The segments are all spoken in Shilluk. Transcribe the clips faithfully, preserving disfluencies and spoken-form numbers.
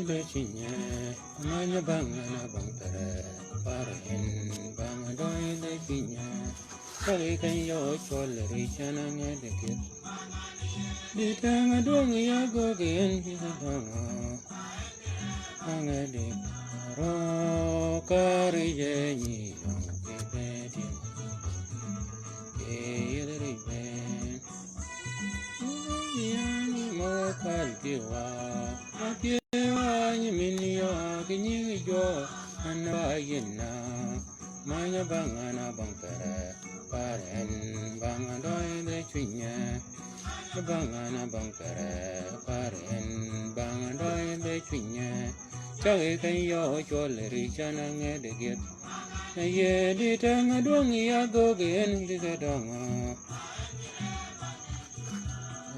Be cwinye, many bang na bang pere, par en bang døøj be cwinye. Kagi keny yø cwøl ri cen a nged gith. Di teng dwøng ya gøgi en di døngo. Angedi ro kari je nyi døng ki bedin. Ki yedri ben. Yedri mo kal piwa. Apye wa nyi min yo ki nyi jo. An wa yinna. Many bang na bang pere. Par en bang døøj be cwinye. Bang na bang pere, par en bang døøj be cwinye. Cagi keny yø cwøl ri cen a nged gith. Ye di teng dwøng ya gøgi en di ge døngo.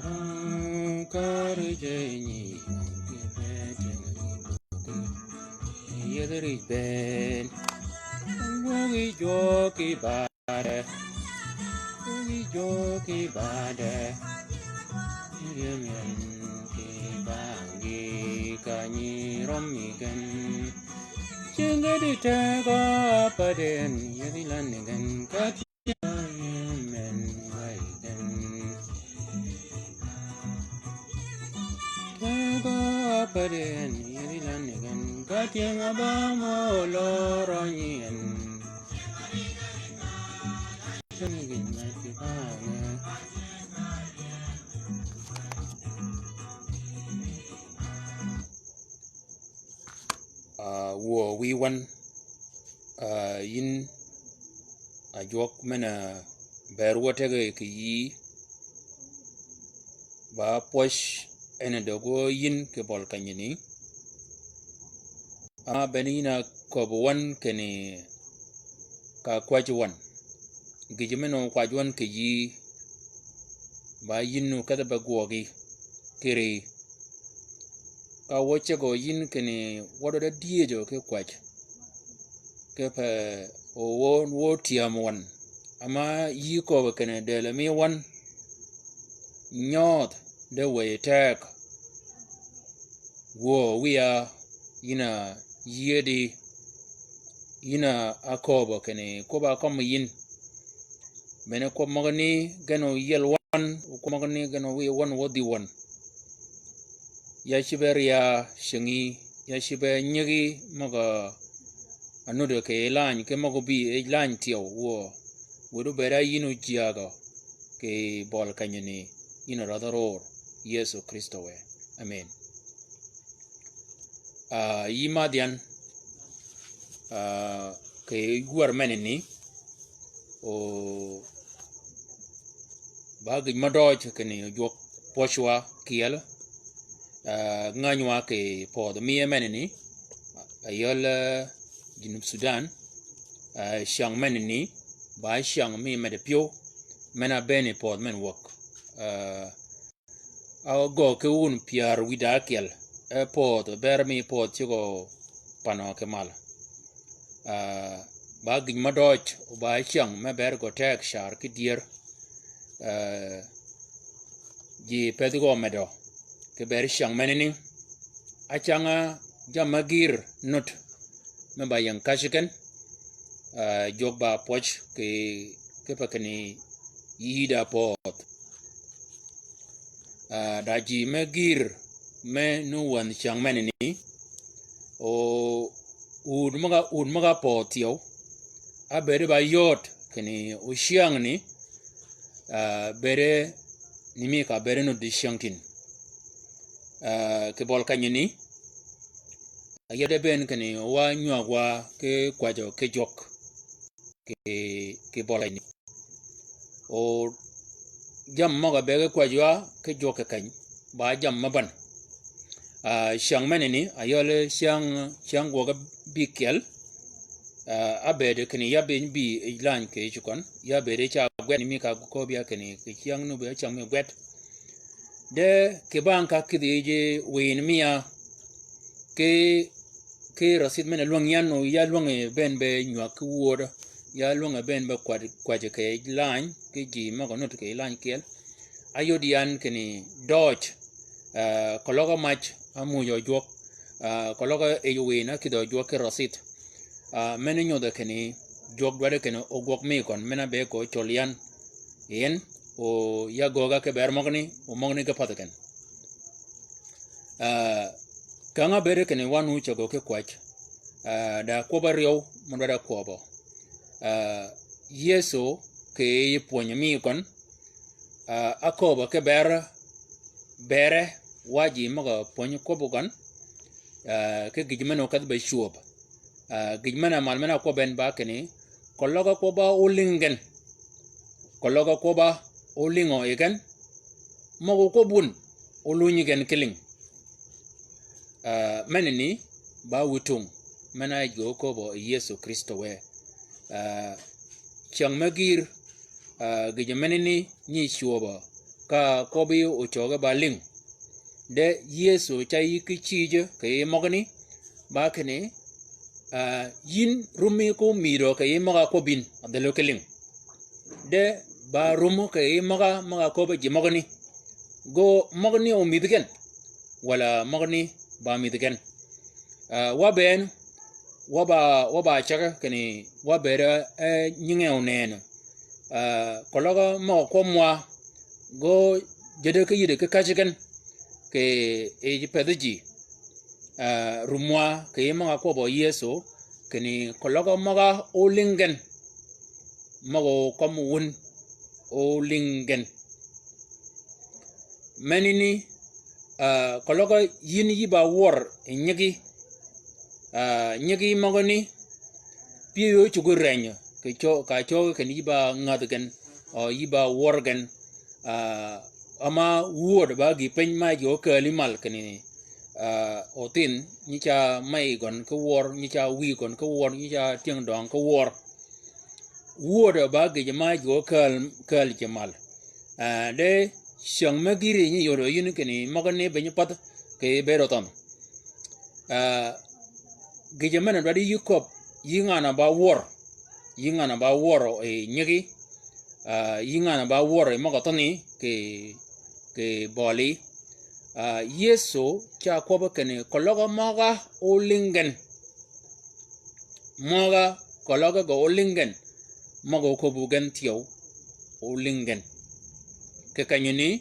Ro kari je nyi ki be teng. Yedri ben. Gøgi jwøk ki ba. Bade. Wi jo ki bade. Yemen ki bangi ka nyi rom mi gen. Cingedi tego paden yedi lan gen ka ti yemen wai gen. Tego paden yedi lan gen ka ti ngaba mo loro nyen. Ah, wuö wi wan, ah, yin a jwøk men-a ber wø tege kì yïí. Ba pwøj en a døg wø yin kì bøl kenyini. Ama bene yin a köbbi wan kinni ka kwäjji wan. Gïjø men-a kwäjji wan kì yïí, ba yin okedhi be gwøgi kiri. Ka wø cegø yin kinni wø død-a dyëjø ki kwäj. Kipe o wø, wø tyäm wan. Ama yïí köbbi kinni dël mi wan. Nyödh de wëy teg. Wuö wiya, yin a yiedi, yin a köbbi kinni kwøbb-a kømmi yin. Bene kwøb møgani gen oyiel wan, kwøb møgani gen owiy wan wødhi wan. Ya cïbe rya cingí, ya cïbe nyigi møg-a nudd kì lany, ki møg-a bï yi lany thyew wuö. Wïdu bed a yin ojyägø kì bøl kenyini, yin a rädhi ror, Yëso Krïstø wë. Amen. Ah, yï madh yan, ah, kì gwär menani, o ba gïj mø døøj kinni ojwøk pwøj wa kyel, ah, ngäny wa kì pödh miye menani, ayøl, ah, Junub Sudan, ah, cyäng menani, ba cyäng mi meddi pyëw, men-a bënn yi pödh men wäg. Ah, a gø ki wun pyär wïdá ákyel, e pödh ber mi pödh cigø panø ki mal. Ah, ba gïj mø døøj, o ba cyäng me ber gø teg car ki dyër. Ah, ji pedhi gø medø, ki ber cyäng menani. Ácäng-a jammì me gïr nud, me ba ying kaci gen, ah, jwøk ba pwøj kì, kipe kinni yïdá pödh. Ah, da ji me gïr me nu wänh cyäng menani, o ud møg-a, ud møg-a pödh thyew, ábëëde ba yööd kinni ocyängni, ah, bëëde ni mi ka bëëde nudd cyäng tin. Ah, kì bøl kenyini, ayøl de bënn kinni wa nywäg wa ki kwäjjø ki jwøk kì, kì bøl kenyini. O jammì møg-a bëgg kwäjji wa ki jwøk kì keny, ba jammì me bän. Ah, cyäng menani, ayøl cyäng, cyäng gwøg bïkyel, ah, ábëëd kinni ya bï bï lany kì yij køn, ya bëëd ca gwed ni mi ka köbbi ya kinni kì cyäng nu bï cyäng mi gwed. De kì bang ka kïdhi yij wïn miya, ki, ki rasid men-a lwäng yan o ya lwäng bënn be nywäg ki wööd, ya lwäng bënn be kwäj, kwäjji kì lany, ki ji møg-a nudd kì lany kyel. Ayod yan kinni døøj, ah, keløg mac ámuujø jwøk, Ah, keløg e yï wïn-a kïdhø jwøk ki røsith. Ah, men nyodhe kinni jwøk dwaddi kinni ogwøg mi gøn, men-a be ko cøl yan. Yin, o ya gööga ki ber møgani, o møgani ge path gen. Ah, känga bëëd kinni wan ócägø ki kwäj. Ah, da kwøbb-a áryew mø dwaddi kwøbbø. Ah, Yëso kì yij pwönyi mi gøn, ah, ákööbø ki ber, bere wa ji møg-a pwönyi kwøbbi gøn, ah, ki gïj men-a okedhi be cwööb. Ah, gïj men-a mal men-a kwøbbi en ba kinni, keløg kwøbb-a ólïng gen. Keløg kwøbb-a ólïngø yi gen. Møg-a kwøbbi wun, ólunyi gen ki lïng. Ah, menani, ba wïtung, men-a ájø kööbø yi Yëso Krïstø wë. Ah, cyäng me gïr, ah, gïjø menani nyi cwöbø, ka kwøbbi ócöge ba lïng. De Yëso ca yï ki cïjø kì yij møgani, ba kinni, ah, yïn rummi ko mïdø kì yij møg-a kwøbbi yïn, a dhil-a ki lïng. De ba rummi kì yij møg-a, møg-a kööbø ji møgani. Gø møgani ómïdhi gen. Walà møgani ba mïdhi gen. Ah, wa bënn, wa ba, wa ba cäg kinni, wa bëëd, eh, nyinge ónënø. Ah, keløg møg-a kwøb mwa, gø jäddi ki yïddi ki käjji gen, kì yij pedhi ji. Ah, rumwa kì yij møg-a kwøbbø Yëso, kinni keløg møg-a ólïng gen. Møg-a ókømmi wun, ólïng gen. Menani, ah, keløg yïn yï ba wør yi nyigi, ah, nyigi møgani, pyëyø ócuggi rënyø, kì cø-, ka cöggi kinni yï ba ngädhi gen, o yï ba wør gen, ah, ama wuöd ba gï piny ma ji ókääli mal kinni, ah, othin, nyi ca mey gøn ki wør, nyi ca wïy gøn ki wør, nyi ca tyëng døng ki wør. Wuöd ba gïjø ma ji ókääl, kääl ji mal. Ah, de cyäng me gïr nyi yodø yïn kinni møgani be nyi path kì bëëd othønh. Ah, gïjø men-a dwaddi yï köbb, yï ngan-a ba wør. Yï ngan-a ba wør yi nyigi. Ah, yï ngan-a ba wør yi møg-a thønhi kì, kì bølli. Ah, Yëso ca kwøbbi kinni keløg møg-a ólïng gen. Møg-a keløg gø ólïng gen, møg-a óköbbu gen thyew, ólïng gen. Kì kenyani,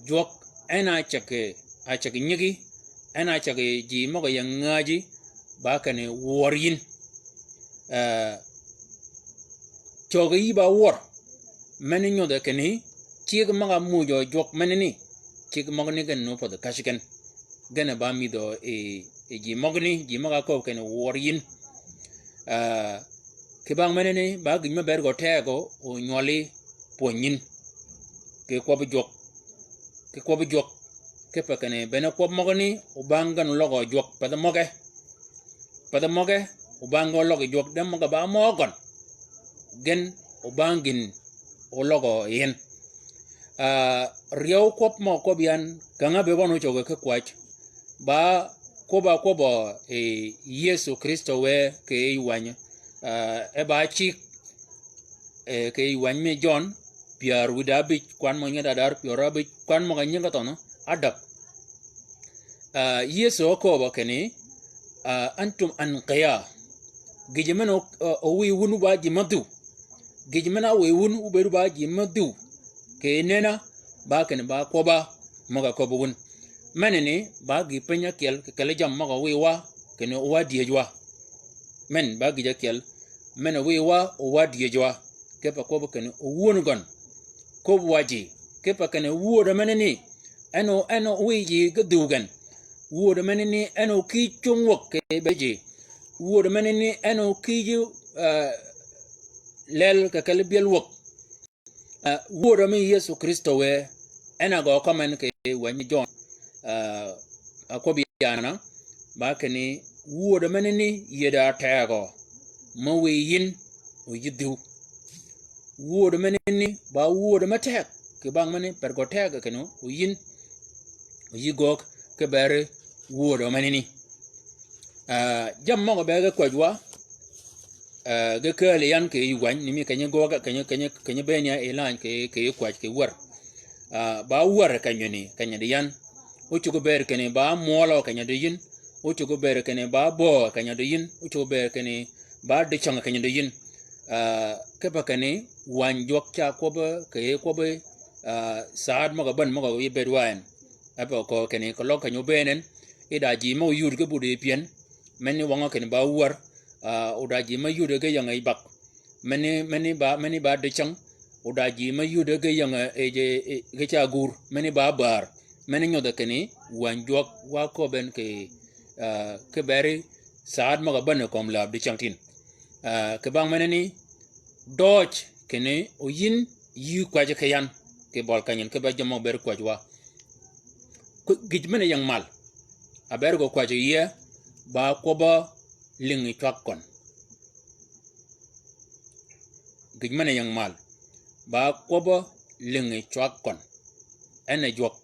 jwøk en a cägi, a cägi nyigi, en a cägi ji møg-a ying ngäji, ba kinni wør yïn. Eh, cöggi yï ba wør, men nyodhe kinni, cigg møg-a muuj jwøk menani, cigg møgani gen ni ópodh käjji gen. Gen ba mïdhø yi, yi ji møgani, ji møg-a kööb kinni wør yïn. Ah, kì bang menani, ba gïj me bëëd gø tegø, ónywøli pwönyi yïn. Kì kwøbbi jwøk. Kì kwøbbi jwøk. Kipe kinni, bene kwøb møgani, obang gen óløg jwøk, pedhe møge. Pedhe møge, obang gen óløg jwøk, de møg-a ba møøg gøn. Gen, obang gïn, óløg yi en. Ah, ryeew kwøb mø kwøb yan, känga be wan ócögø ki kwäj. Ba kwøbb-a kwøbbø, eh, Yëso Krïstø wë kì yij wäny. Ah, e ba cigg, eh, kì yij wäny mi Jøn, pyär wïdá ábïj, kwan mø nyi da dar pyär ábïj, kwan mø ka nyinge thønhø, ádäg. Ah, Yëso ákööbø kinni, ah, antum anqiya. Gïjø men-a o-, o-, ówïy wun ba ji me dhïw. Gïjø men-a ówïy wun óbëëd ba ji me dhïw. Kì nënna, ba kinni ba kwøbb-a, møg-a köbbi wun. Menani, ba gï piny ákyel, kì kelli jammì møg-a ówïy wa, kinni owa dyëj wa. Men, ba gïj ákyel, men-a ówïy wa, owa dyëj wa. Kipe kwøbbi kinni owuön gøn. Köbbi wa ji, kipe kinni wuödø menani, en o, en o ówïy ji ge dhïw gen. Wuödø menani, en o kïj cwöng wäg kì bëëd ji. Wuödø menani, en o kïj, eh, lel kì kelli byel wäg. Ah, wuödø mi Yëso Krïstø wë, en a gø kømmi en kì wäny mi Jøn. Ah, akwøbbi yan-a, ba kinni, wuödø menani, yïddi tegø. Me wïy yïn, o yï dhïw. Wuödø menani, ba wuödø me teg, kì bang meni, per gø teg kinni, o yïn, o yï göög, ki beri wuödø menani. Ah, jammì møg-a be ge kwäjji wa, eh, ge kääl yan kì yij wäny, ni mi kenyi göög, kenyi, kenyi, kenyi bënn ya yi lany kì, kì yij kwäj kì wär. Ah, ba wär kenyani, kenyadi yan. Ócuggi bëëd kinni ba mwøl o kenyadi yïn. ócuggi bëëd kinni ba böö keny-a di yïn, ócuggi bëëd kinni ba dicäng keny-a di yïn. Ah, kipe kinni wäny jwøk ca kwøbbi, kì yij kwøbbi, ah, saad møg-a bän møg-a yï bëëd wa en. Ápe ko kinni keløg keny-a óbëën en, i da ji møg-a yud ge budi pyën, meni wøngø kinni ba wär, ah, o da ji me yuddi ge ying-a yij bak. Meni, meni ba, meni ba dicäng, o da ji me yuddi ge ying-a, e, e, e, ge ca gur, meni ba bär, meni nyodhi kinni, wäny jwøk wa köbben kì, ah, kiberi saad møg-a bän kömi läb dicäng tin. Ah, kì bang menani, døøj kinni, o yïn, yï kwäjji ki yan, kì bøli keny-a en, kiberi jammì møg-a bëëd kwäjji wa. Ku-, gïj men-a ying mal. A bëëd gø kwäjji yie, ba kwøbbø lïngi cwag køn. Gïj men-a ying mal. Ba kwøbbø lïngi cwag køn. En e jwøk.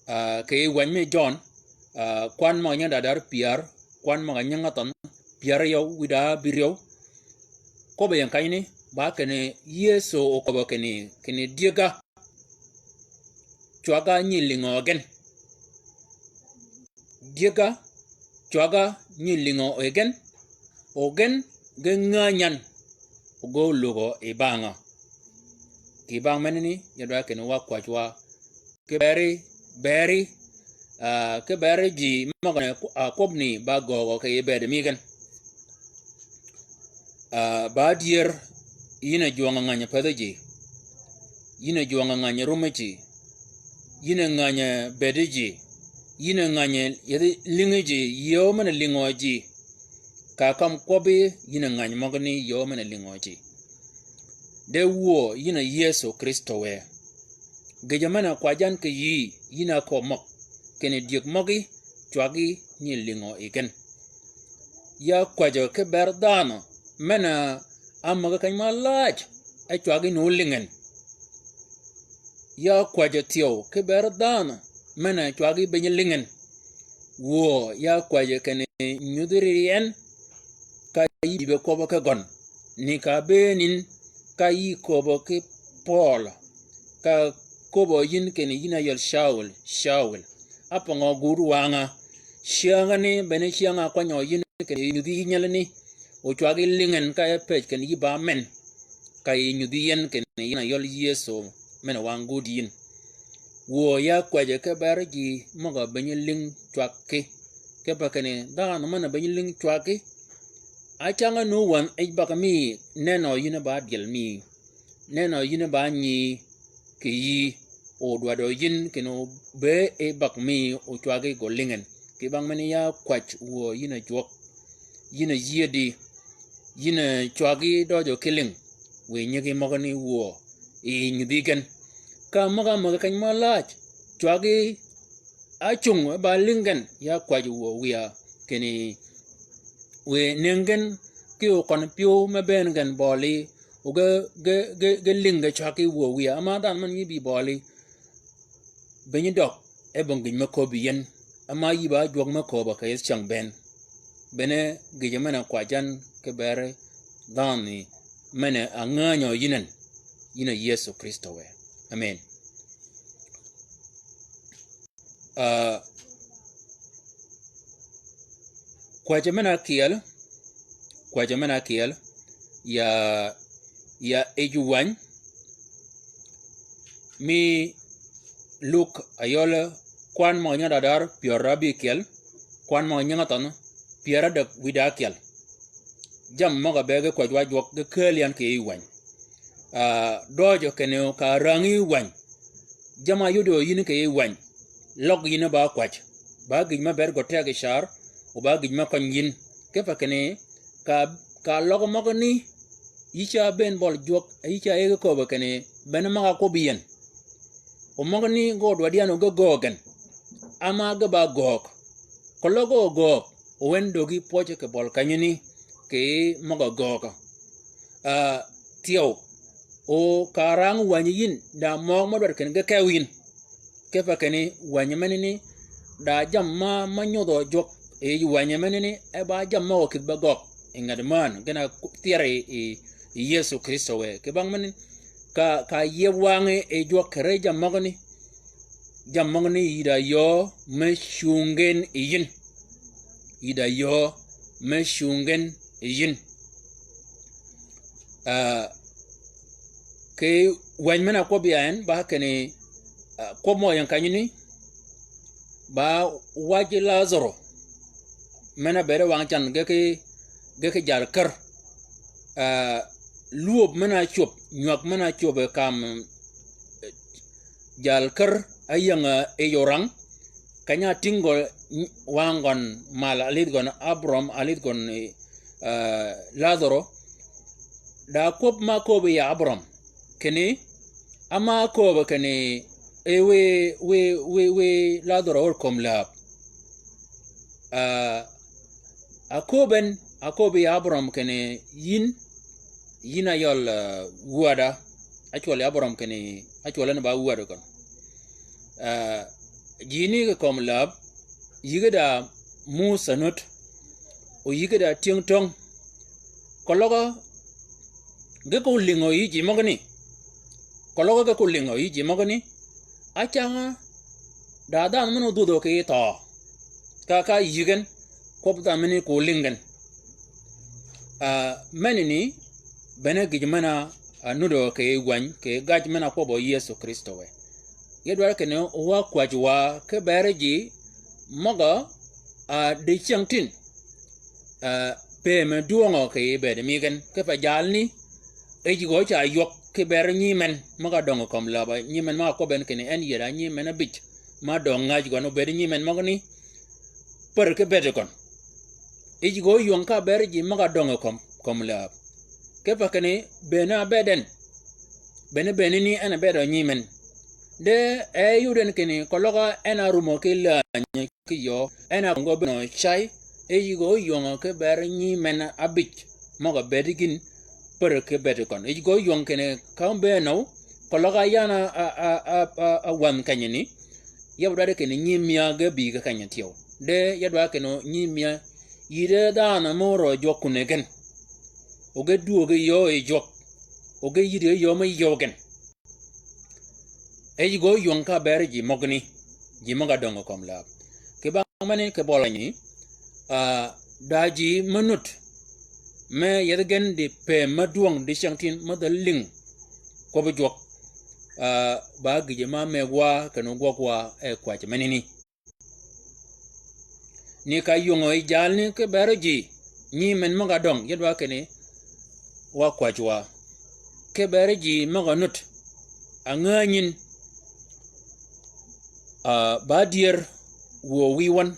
Ah, kì yij wäny mi Jøn, ah, kwan møg-a nyingi da dar pyär, kwan møg-a nyingi thønh, pyär yøw, wïda bïryew. Kwøbbi ying kanyani, ba kinni Yëso oköbbi kinni, kinni dyëgga. Cwagga nyi lïngø gen. Dyëgga, cwagga nyi lïngø gen. O gen, ge ngänyan. O ge ólöggø yi bangø. Kì bang menani, ya dwa kinni wa kwäjji wa. Kiberi, beri, ah, kiberi ji møg-a ne, ah, kwøbbani ba göögø kì yij bëëd mi gen. Ah, ba dyër, yïn a jwøng-a ngäny pädhi ji. Yïn a jwøng-a ngäny rummi ji. Yïn a ngäny bëëdi ji. Yïn a ngäny yethi lïngi ji, yöö men-a lïngø ji. Ka kømmi kwøbbi, yïn a ngäny møgani, yöö men-a lïngø ji. De wuö, yïn a Yëso Krïstø wë. Gïjø men-a kwäjji yan kì yïí, yïn a kööb møg, kinni dyëg møgí, cwaggi nyi lïngø yi gen. Ya kwäjjø kibër dhanhø, men-a ámägi keny ma läj, e cwaggi ni ólïngi en. Ya kwäjjø thyew kibër dhanhø, men-a cwaggi benyi lïngi en. Wuö, ya kwäjjø kinni nyudhi ri en, ka yï bï be kwøbbø ki gøn, ni ka bëën yïn, ka yï köbbø ki Pøøl, ka köbbø yïn kinni yïn a yøl Cawul, Cawul. Ápwøngø gud wangø, cyängani, bene cyäng-a ákwanyø yïn kinni nyudhi yï nyelani, o cwaggi lïngi en ka e pëj kinni yï ba men, ka yï nyudhi yïn kinni yïn a yøl Yëso, men-a wang gud yïn. Wuö ya kwäjjø kibër ji møg-a benyi lïng cwaggi. Kipe kinni dhanhø men-a benyi lïng cwaggi. Ácäng-a nu wänhi yij bak mi, nenø yïn ba dyel mi. Nenø yïn ba nyi kì yïí, o dwadø yïn kinni o bëë yij bak mi o cwaggi gø lïngi en. Kì bang menani ya kwäjji wuö yïn a jwøk. Yïn a yiedi, yïn a cwaggi døjø ki lïng, wiy nyigi møgani wuö, yi nyudhi gen. Ka møg-a mägi keny ma läj, cwaggi ácung e ba lïng gen, ya kwäjji wuö wiya, kinni wiy nëngi gen, ki o køn pyëw me bëën gen bøli, o ge, ge, ge, ge lïng ge cwaggi wuö wiya, ama dhanhø men yï bï bøli. Benyi døg, e bong gïj me köbbi yïn, ama yï ba jwøk me köbbø kì yethi cäng bënn. Bene gïjø men-a kwäjji yan kibër dhanhø ni, men-a ángäänyø yïn en, yïn a Yëso Krïstø wë. Amen. Ah, kwäjjø men-a ákyel, kwäjjø men-a ákyel, ya, ya yij wäny, mi Luk ayøl kwan møg-a nyingi dadar pyär abïkyel, kwan møg-a nyingi thønh pyär ádäg wïdá ákyel. Jammì møg-a be ge kwäjji wa jwøk ge kääl yan kì yij wäny. Ah, døjø kinni ka rängi wäny. Jammì áyodø yïn kì yij wäny. Løg yïn ba kwäjji. Ba gïj me bëëd gø teg yi car, o ba gïj me køny yïn. Kipe kinni ka, ka løg møgani, yï ca bëën bøli jwøk, yï ca yïge kööbø kinni, bene møg-a ákwøbbi yïn. O møgani gø dwaddi yan o ge göög gen. Ama ge ba göög. Keløg gø göög, o en döggi pwøjji kì bøli kenyani, kì møg-a göög. Ah, thyew, o ka rang wänyi yïn, da møøg mø dwaddi kinni ge kew yïn. Kipe kinni wänyi menani, da jammì ma, ma nyodhø jwøk, yi wänyi menani, e ba jammì møg-a kïdhi be gøg, yi nget mään, gen-a ku-, thyeri yi, yi Yëso Krïstø wë. Kì bang menani, ka, ka yieb wangø yi jwøk kì ri jammì møgani, jammì møgani yï da yöö me cungi gen yi yïn. yï da yöö me cungi gen yi yïn. Ah, kì wäny men-a kwøbbi ya en, ba kinni, ah, kwøb mø ying kenyani, ba wajji Lazaro, men-a bëëde wang can ge ki, ge ki jal kär. Ah, lwöb men-a cwöb, nywäg men-a cwöb kam, eh, jal kär áying, eh, yij orang, keny-a tïng gø, wang gøn mal, álidh gøn Abraham, álidh gøn, eh, Lazaro. Da kwøb ma kööb yi Abraham kinni, ama kööb kinni, eh, wiy, wiy, wiy, wiy Lazaro ór kömi läb. Ah, akööb en, akööb yi Abraham kinni yïn, yïn a yøl, ah, wäda. Ácwøl yi Abraham kinni, ácwøl en ba wäda køn. Ah, ji ni kì kömi läb, yïge da Musa nud, o yïge da tyëng töng. Keløg ge ko lïngø yi ji møgani. Keløg ge ko lïngø yi ji møgani. Ácäng-a da dhanhø men-a odhwödhø kì yij thøø. Ka, ka yï gen, kwøb dhanhø men-a ko lïng gen. Ah, menani, bene gïj men-a, ah, nudø kì yij wäny, kì gaj men-a kwøbbø Yëso Krïstø wë. Ya dwarri kinni wa kwäjji wa, ki beri ji møg-a, ah, dicyängtïn. Ah, pëmi dwöngø kì yij bëëd mi gen, kipe jalni, yij gø ca ywøg ki beri nyimen, møg-a döngø kömi läb, nyimen møg-a kwøbbi en kinni en yï da nyimen ábïj, ma döng ngäj gøn obëëd nyimen møgani, pär ki bëëd køn. Yij gø óyöng ka beri ji møg-a döngø kömi, kömi läb. Kipe kinni bënn-a bëëd en, bënn-a bënni ni en a bëëdø nyimen. De e yud en kinni keløg en a rumø ki läny ki yöö, en a kwøng gø bënn-a cay, yij gø óyöng ki beri nyimen ábïj, møg-a bëëd gïn, pär ki bëëd køn. Yij gø óyöng kinni ka bënn-a, keløg a yan a, a, a, a, a wänh kenyani, ya dwarri kinni nyiimia ge bï ki keny-a thyew. De ya dwarri kinni nyiimia, yï de dhanhø mø rø jwøk kun yi gen. O ge dwöög yi yöö yi jwøk. O ge yïddi yi yöö me yïëw gen. E yij gø óyöng ka beri ji møgani, ji møg-a döngø kömi läb. Kì bang meni kì bøli ni, ah, da ji me nud, me yethi gen di pëmi me dwøng dicyängtïn me dha lïng kwøbbi jwøk, ah, ba gïjø ma mëgg wa, kinni gwøg wa, e kwäjji menani. Ni ka ywöngø yi jalni ki beri ji, nyimen møg-a døng, ya dwarri kinni, wa kwäjji wa. Ki beri ji møg-a nud, a ngänyin, ah, ba dyër wuö wïy wøn.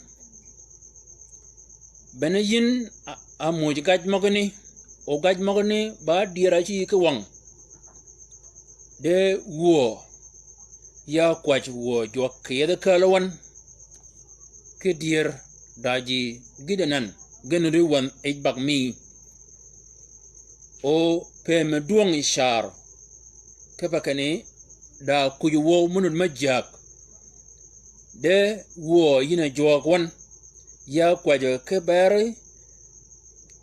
Bene yïn a, a muuj gaj møgani, o gaj møgani ba dyër a cï yï ki wøng. De wuö, ya kwäj wuö jwøk kì yethi kääl wøn. Ki dyër da ji gïddi anan, gen ri wøn yij bag mi. O pëmi dwøng yi car. Kipe kinni, da kuj wuö me nud me jääg. De wuö yïn a jwøøg wøn, ya kwäjjø ki beri,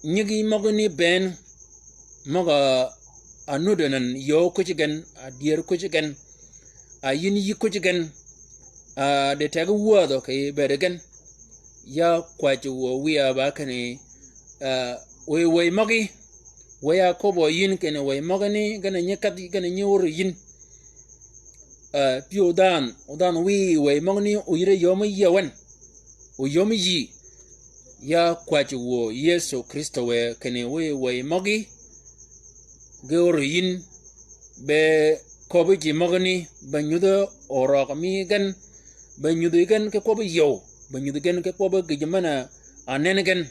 nyigi møgani bënn, møg-a nud anan yöö kuj gen, a dyër kuj gen, a yïn yï kuj gen, a di teg wädhø kì bëëd gen. Ya kwäjji wuö wïya ba kinni, ah, wëy, wëy møgi, wëy a köbbø yïn kinni wëy møgani, gen a nyi kädhi, gen a nyi wur yïn. Ah, pyëw dhanhø, o dhanhø wïy wëy møgani, o yïddi yöö me yïëw en, o yöö me yï. Ya kwäjji wuö Yëso Krïstø wë kinni wëy, wëy møgi, ge óri yïn, be köbbi ji møgani, be nyudhi orøg mi gen, be nyudhi gen ki kwøbbi yöw, be nyudhi gen ki kwøbbi gïj men-a anen gen,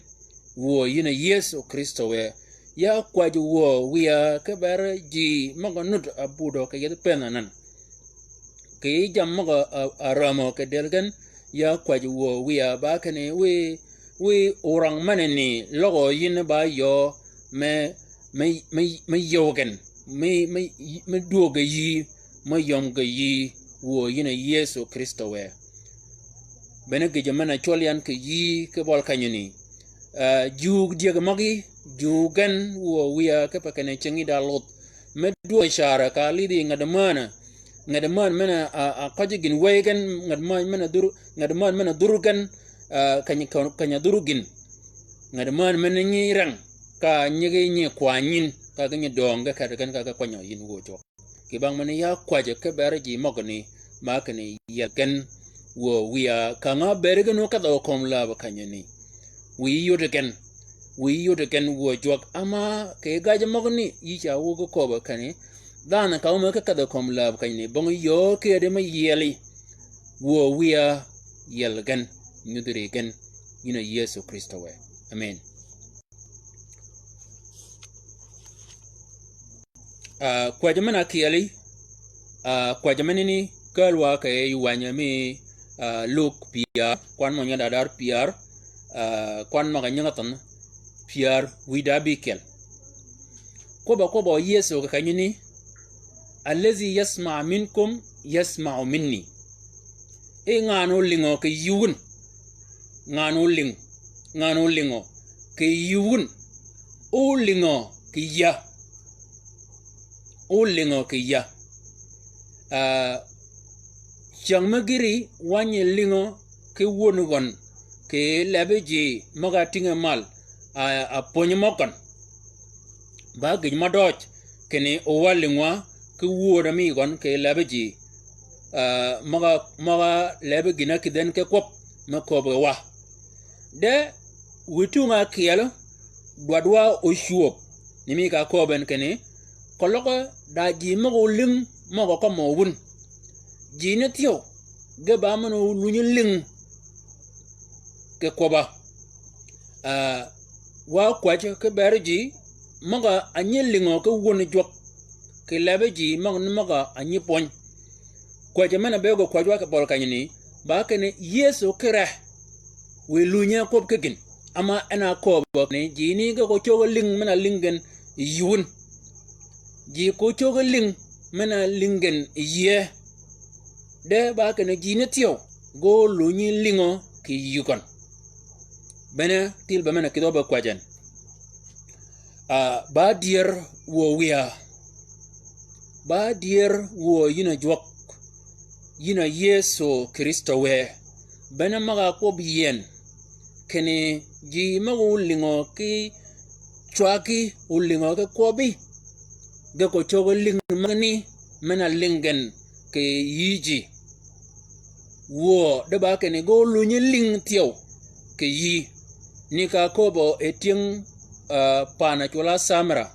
wuö yïn a Yëso Krïstø wë. Ya kwäjji wuö wïya ki beri ji møg-a nud a budø kì yethi pënhø anan. Kì yij jammì møg-a, a, a rämø kì dël gen, ya kwäjji wuö wïya ba kinni wïy, wïy orang menani løggø yïn ba yöö me, me, me, me yïëw gen, me, me, me dwöög ge yïí, me yøm ge yïí, wuö yïn a Yëso Krïstø wë. Bene gïjø men-a cwøl yan kì yïí ki bøl kenyani. Ah, jug dyëg møgi, jug gen wuö wïya kipe kinni cinggi da luth. Me dwöög carø ka álïdhi ngat mänø. Ngat mänø men-a, a, a køjji gïn wëy gen, ngat mänø men-a dhur, ngat mänø men-a dhur gen, ah, keny, keny, keny-a dhur gïn. Ngat männ men nyi reng, ka nyigi nyi kwany yïn, ka ki nyi döng ge ket gen ka ki kwanyø yïn wuö cwøk. Kì bang men ya kwäjjø ki ber ji møgani, ma kinni yiel gen wuö wiya, ka nga beri gen wu kedhø kömi läb kenyani. Wiyi yod gen, wiyi yod gen wuö jwøk, ama kì gajji møgani, yï ca wuö ki köbø kinni, dhanhø ka wø me ki kedhø kömi läb kenyani, bong yöö kedi me yieli. Wuö wiya, yiel gen, nyudhi ri gen, yïn a Yëso Krïstø wë. Amen. Ah, kwäjji men-a kyeli, ah, kwäjji menani, kälwa kì yij wänyi mi, ah, Luk pyär, kwan mø nyinge da dar pyär, ah, kwan møg-a nyinge thønh, pyär wïdá bïkyel. Kwøbb-a kwøbbø Yëso kì kenyani, "Allazi yasma minkum yasma'u minni." E ngan-a ólïngø kì yï wun. Ngan-a ólïng-, ngan-a ólïngø kì yï wun. Ólïngø kì yïa. Ólïngø kì yïa. Ah, cyäng me gïri wa nyi lïngø ki wun gøn, kì lebi ji møg-a tïnge mal, a, a pwönyi møg gøn. Ba gïj ma døøj, kinni owa lïngwa ki wuöd-a mi gøn kì lebi ji, ah, møg-a, møg-a lebi gïn-a kïdhi en ki kwøb me köbbi wa. De wïtung-a kyel, dwadwa ocwöb, ni mi ka köbbi en kinni, keløg da ji møg-a ólïng møg-a kømmi wun. Ji ni thyew, ge ba men-a ólunyi lïng kì kwøbb-a. Ah, wa kwäjji ki ber ji, møg-a nyi lïngø ki wun jwøk, kì lebi ji møg-a, møg-a nyi pwöny. Kwäjji men-a be ge kwäjji wa kì bøli kenyani, ba kinni Yëso kì re, wiy lunyi kwøb ki gïn. Ama en a köbbi kinni, ji ni ge ko cöggi lïng men-a lïng gen yï wun. Ji ko cöggi lïng men-a lïng gen yïe. De ba kinni ji ni thyew, ge ólunyi lïngø kì yï gøn. Bene thil be men-a kïdhi be kwäjji en. Ah, ba dyër wuö wiya. Ba dyër wuö yïn a jwøk. Yïn a Yëso Krïstø wë. Bene møg-a kwøb yien. Kinni ji møg-a ólïngø ki cwaggi, ólïngø ki kwøbbi. Ge ko cöggi lïng møgani, men-a lïng gen kì yï ji. Wuö, de ba kinni ge ólunyi lïng thyew kì yï. Ni ka köbbi e tyëng, ah, pan-a cwøl-a Samira.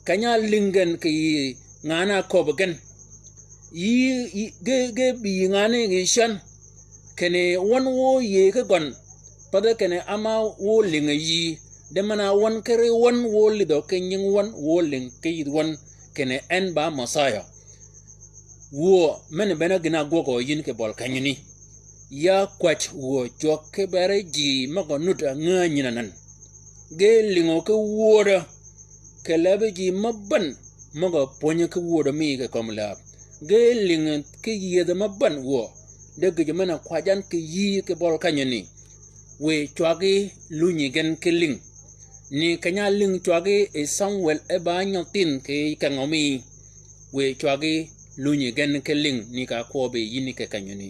Keny-a lïng gen kì yï ngan-a köbbi gen. Yï, yï, ge, ge bï ngan-a gï cän. Kinni wøn wø yïëy ki gøn. Pathi kinni ama wø lïngø yï. De men-a wøn kiri wøn wø lïdhø ki nying wøn wø lïng ki yïdh wøn. Kinni en ba Messiah. Wuö, men bene gïn-a gwøgø yïn kì bøli kenyani. Ya kwäjji wuö jwøk ki ber ji møg-a nud-a ngänyi na nan. Ge lïngø ki wuöd-a, kì lebi ji mø bän, møg-a pwönyi ki wuöd-a mi kì kömi läb. Ge lïngø ki yïëdh-a mø bän wuö, de gïjø men-a kwäjji an kì yï kì bøli kenyani. Wiy cwaggi lunyi gen ki lïng. Ni keny-a lïng cwaggi yi Samwel e ba nyø thinh kì keng-a mi. Wiy cwaggi lunyi gen ki lïng ni ka kwøbbi yïn kì kenyani.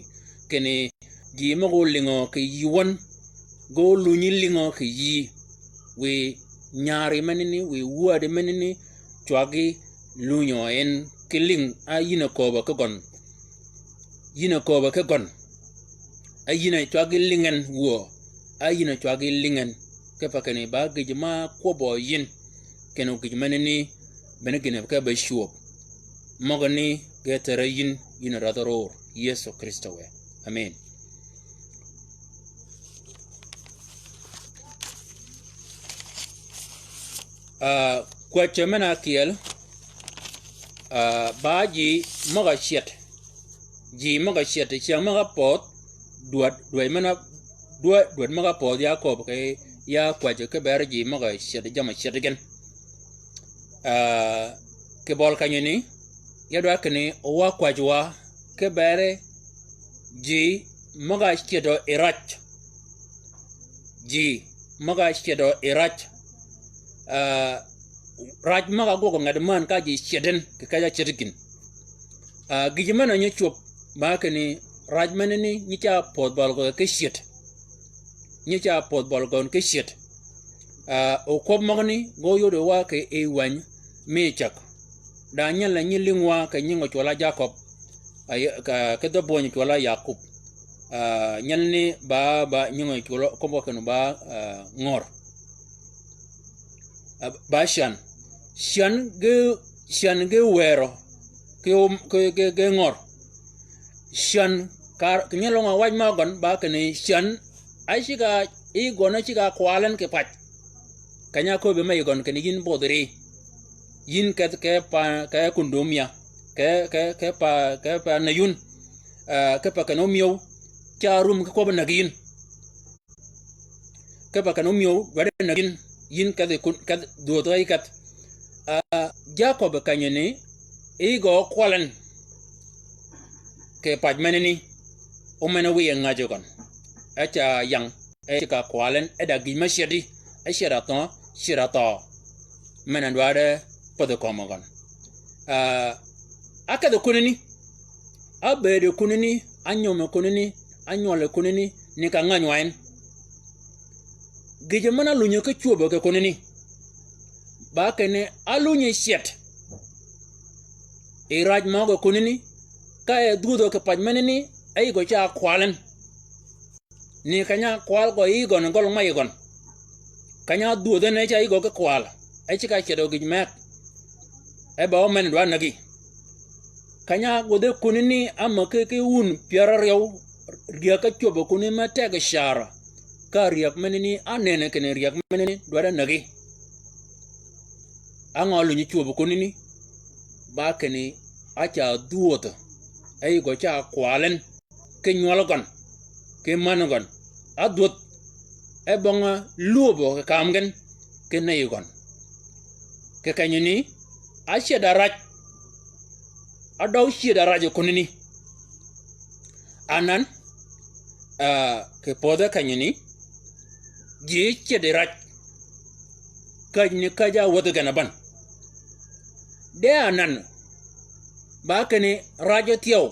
Kinni ji møg-a ólïngø kì yï wøn, ge ólunyi lïngø kì yï. Wiy nyari menani, wiy wädi menani, cwaggi lunyø en ki lïng a yïn a köbbi ki gøn. Yïn a köbbi ki gøn. A yïn a cwaggi lïngi en wuö. A yïn a cwaggi lïngi en. Kipe kinni ba gïj ma kwøbbø yïn. Kinni gïj menani, bene gïn a ke be cwöb. Møgani ge therri yïn, yïn a rädhi ror. Yëso Krïstø wë. Amen. Ah, kwäjji men-a kyel, ah, ba ji møg-a cyed. Ji møg-a cyed, cyäng møg-a pödh, dwäd, dwäd men-a, dwäd, dwäd møg-a pödh ya köbbi kì ya kwäjji ki ber ji møg-a cyed, jamm-a cyed gen. Ah, kì bøli kenyani, ya dwaddi kinni, wa kwäjji wa, ki ber ji møg-a cyedø yi räj. Ji møg-a cyedø yi räj. Ah, räj møg-a gwøg nget männ ka ji cyed en, kì kej-a cyed gïn. Ah, gïj men-a nyi cwöb, ba kinni räj menani nyi ca pödh bøli gøn ki cyed. Nyi ca pödh bøli gøn ki cyed. Ah, okwøb møgani ge óyode wa kì yij wänyi mi cäg. Da nyel-a nyi lïngwa kì nying-a cwøl-a Jakøb, ah, kì dhø bwöny cwøl-a Yakub. Ah, nyel ni ba, ba nying-a cwøl-a köbb-a kinni ba, ah, ngör. Ah, ba cän. Cän ge, cän ge wërø. Kì, kì, kì, kì ngör. Cän, kar, kì nyel-a ngø wac mø gøn, ba kinni cän, a cigg-a, yij gøn a cigg-a kwalin kì pac. Keny-a áköbbi me yij gøn kinni yïn bodh ri. Yïn kedh, kedh pa, kedh kundum ya. Kedh, kedh, kedh pa, kedh pa nayun. Ah, kipe kinni ómyëw, ca rum ki kwøbbi näg yïn. Kipe kinni ómyëw, dwaddi näg yïn, yïn kedhi kun, kedh dhwödh yi kedh. Ah, Jakøb kenyani, yij gø kwalin kì pac menani, o men-a wiye ngäjji gøn. E ca yang, e cigg-a kwalin, e da gïj me cyedi, e cyed-a thøø, cyed-a thøø. Men-a dwaddi pädhi kömi gøn. Ah, ákedhi kunani, ábëëdi kunani, ányömi kunani, ánywøli kunani, ni ka ngäny wa en. Gïjø men-a álunyø ki cwöbø kì kunani. Ba kinni álunyi cyed. Yi raj møgø kunani, ka e dhwödhø kì pac menani, e yij gø ca kwalin. Ni keny-a kwal gø yï gøn gøl ngwayyi gøn. Keny-a dhwödhø ni ca yï gø ki kwal. E cigg-a cedø gïj meg. E ba ómen dwa nägi. Keny-a águdhe kunani ámäki ki wun pyär áryew, ryäg ka cwöbø kunani me teg car. Ka ryäg menani ánënni kinni ryäg menani dwaddi nägi. Á ngø lunyi cwöbø kunani. Ba kinni á ca dhwödhø. E yij gø ca kwalin. Ki nywøl gøn, ki män gøn, ádhwödh, e bøng-a lwöbø kì kaam gen, ki neyi gøn. Kì kenyani, ácyed-a raj, ádøg cyed-a raj kunani. Anan, ah, kì pödhe kenyani, ji cyed-a raj, käjni käjj-a wäthi gen a bän. De anan, ba kinni raj-a thyew,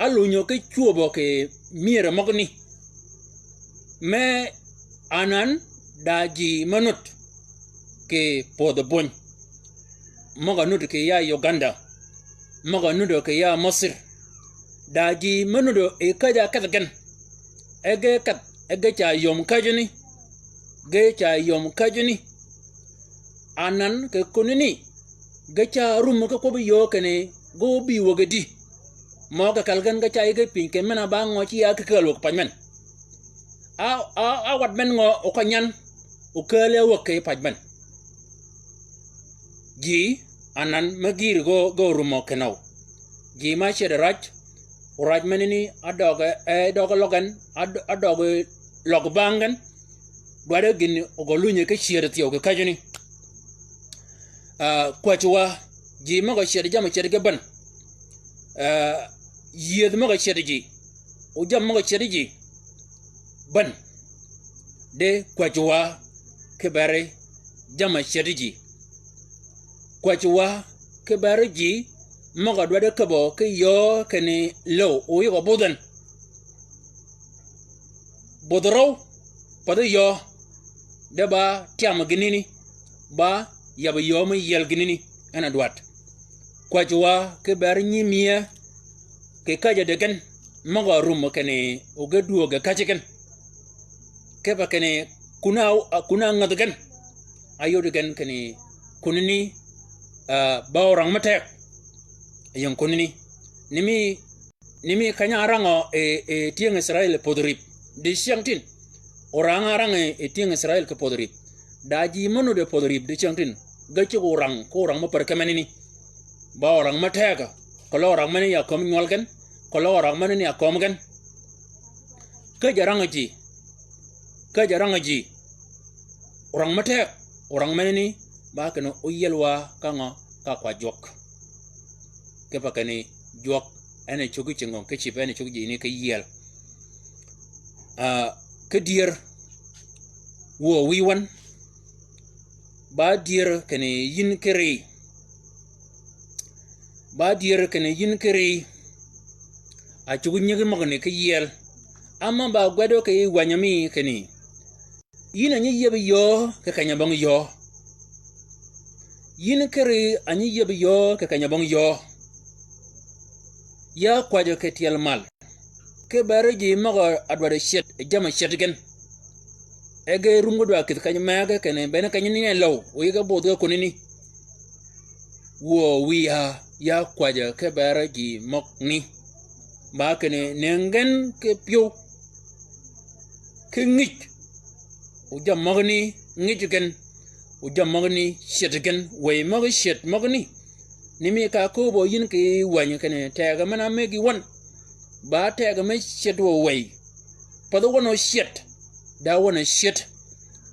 álunyø ki cwöbø kì myër møgani. Me anan da ji me nud kì pödhi bwöny. Møg-a nud kì ya Uganda. Møg-a nud kì ya Masir. Da ji me nud yi käjj-a kedh gen. E ge kedh, e ge ca yöm käjjani. Ge ca yöm käjjani. Anan kì kunani, ge ca rum ki kwøbbi yöö kinni, ge óbï wäg di. Mø kì kal gen ge ca yïge piny kì men-a ba ngø ci ya ki kääl wäg pac men. A, a, a wat men ngø okø nyan, okääl-a wäg kì pac men. Ji, anan me gïr ge, ge orum kinøw. Ji me ácyed raj, oraj menani, ádøg, e, døg løg gen, ad-, ádøg løg bang gen. Dwaddi gïn ogø lunyi ki cyëd thyew kì käjjani. Ah, kwäjji wa, ji møg-a cyed jamm-a cyed ki bän. Ah, yiedh møg-a cyed ji. O jamm møg-a cyed ji. Bän. De kwäjji wa, ki beri jamm-a cyed ji. Kwäjji wa, ki beri ji, møg-a dwaddi käbbø ki yöö kinni läw, o yøg-a budh en. Budh røw, pädhi yöö, de ba tyam gïnani, ba yab yöö me yiel gïnani, en a dwadd. Kwäjji wa ki ber nyiimïe, kì käjjø di gen, møg-a rum kinni o ge dwöög kì käjji gen. Kipe kinni kun-a, kun-a ngädhi gen. Áyod gen kinni kunani, ah, ba orang me teg. Ying kunani. Ni mi Ni mi keny-a árangø yi, yi tyëng Israil pödhi rïp. Dicyängtïn. Orang árangø yi, yi tyëng Israil kì pödhi rïp. Da ji me nudd yi pödhi rïp dicyängtïn. Ge cugg orang, ko orang me pär kemenani. Ba orang me tegø. Keløg orang menani ya kömi nywøl gen. Keløg orang menani ya kömi gen. Käjj-a rangø ji. Käjj-a rangø ji. Orang me teg, orang menani, ba kinni óyiel wa ka ngø, ka kwa jwøk. Kipe kinni jwøk, en a cuggi cingi ki cïb, en a cuggi ji ni ki yiel. Ah, ki dyër, wuö wïy wøn, ba dyër kinni yïn ki ri. Ba dyër kinni yïn ki ri. A cuggi nyigi møgani ki yiel. Ama ba gwedo ki wänyi mi kinni. Yïn a nyi yeb yöö kì keny-a bong yöö. Yïn kiri a nyi yeb yöö kì keny-a bong yöö. Ya kwäjjø kì tyel mal. Ki beri ji møg-a dwaddi cet, jamm-a cet gen. E ge rum ge dwa kïdhi keny-a megø kinni bene keny-a ni e løw, o yï ge bodh ge kunani. Wuö wïya ya kwäjjø ki beri ji møgani. Ba kinni nëngi gen ki pyëw. Ki ngïj. O jammì møgani ngïj gen. O jammì møgani cet gen. Wëy møgi cet møgani. Ni mi ka kööbø yïn kì wäny kinni tegø men-a mëggi wøn. Ba tegø me cet wø wëy. Path wøn o cet. Da wøn o cet.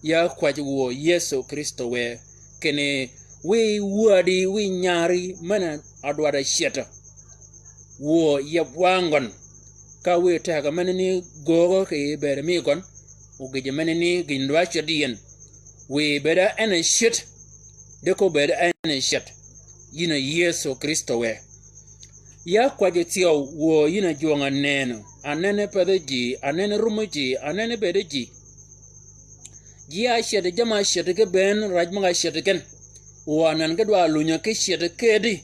Ya kwäjji wuö Yëso Krïstø wë. Kinni wiy wädi wiy nyari men-a dwaddi cet. Wuö yeb wang gøn. Ka wiy tegø menani göögø kì bëëd mi gøn. O gïjø menani gïn dwa cet yi yien. Wiy bëëd a en a cet. Di ko bëëd a en a cet. Yïn a Yëso Krïstø wë. Ya kwäjji thyew wuö yïn a jwøng-a nënø. Anëni pëthi ji, anëni rummi ji, anëni bëëdi ji. Ji a cet, jamm-a cet ki bënn, raj møg-a cet gen. Wuö anan ge dwa lunyø ki cet kedi.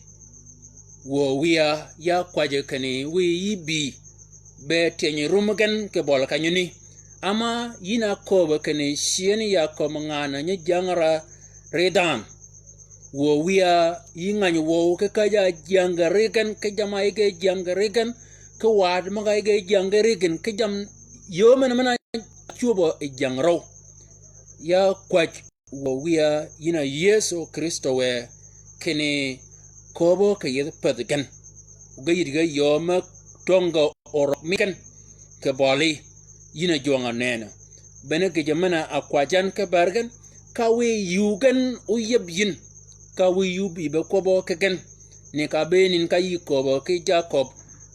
Wuö wïya ya kwäjjø kinni wiy yï bï. Be tyeny rum gen kì bøli kenyøni. Ama yïn a kööbø kinni cyëni ya kömi ngan-a nyi jyäng-a ri dhanhø. Wuö wïya yï ngäny wøw ki käjj-a jyäng kì ri gen, ki jamm-a yï ge jyäng kì ri gen, ki waad møg-a yï ge jyäng kì ri gen, ki jamm yöö men-a men-a cwöbø yi jyäng røw. Ya kwäjji wuö wïya yïn a Yëso Krïstø wë kinni kööbø kì yethi pëthi gen. O ge yïddi ge yöö me töng ge orøg mi gen kì bøli yïn a jwøng-a nënø. Bene gïjø men-a kwäjji yan ki bër gen, ka wiy yuu gen óyeb yïn, ka wiy yuu bï be kwøbbø ki gen, ni ka bëën yïn ka yï kööbø ki Jaköb,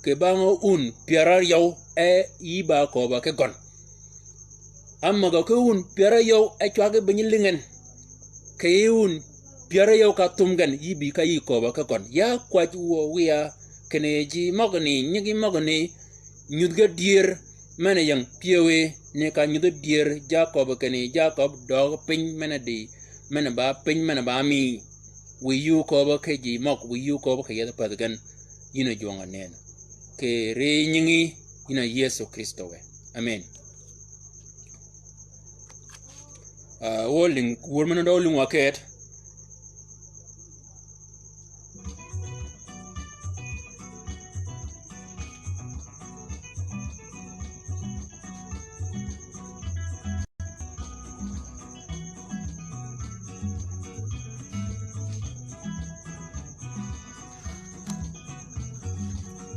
kì bang wun pyär áryew e yï ba kööbø ki gøn. Ámögø ki wun pyär áryew e cwaggi binyi lïngi en. Kì yï wun pyär áryew ka thum gen yï bï ka yï kööbø ki gøn. Ya kwäjji wuö wïya kinni ji møgani, nyigi møgani, nyudh ge dyër men-a ying pyëwí, ni ka nyudhi dyër Jaköb kinni Jaköb døøg piny men-a di, men-a ba piny men-a ba mi. Wiy yuu kööbø ki ji møg, wiy yuu kööbø kì yethi pëthi gen. Yïn a jwøng-a nënø. Kì ri nyingi, yïn a Yëso Krïstø wë. Amen. Ah, wø lïng, wur men-a dø lïng wa ket.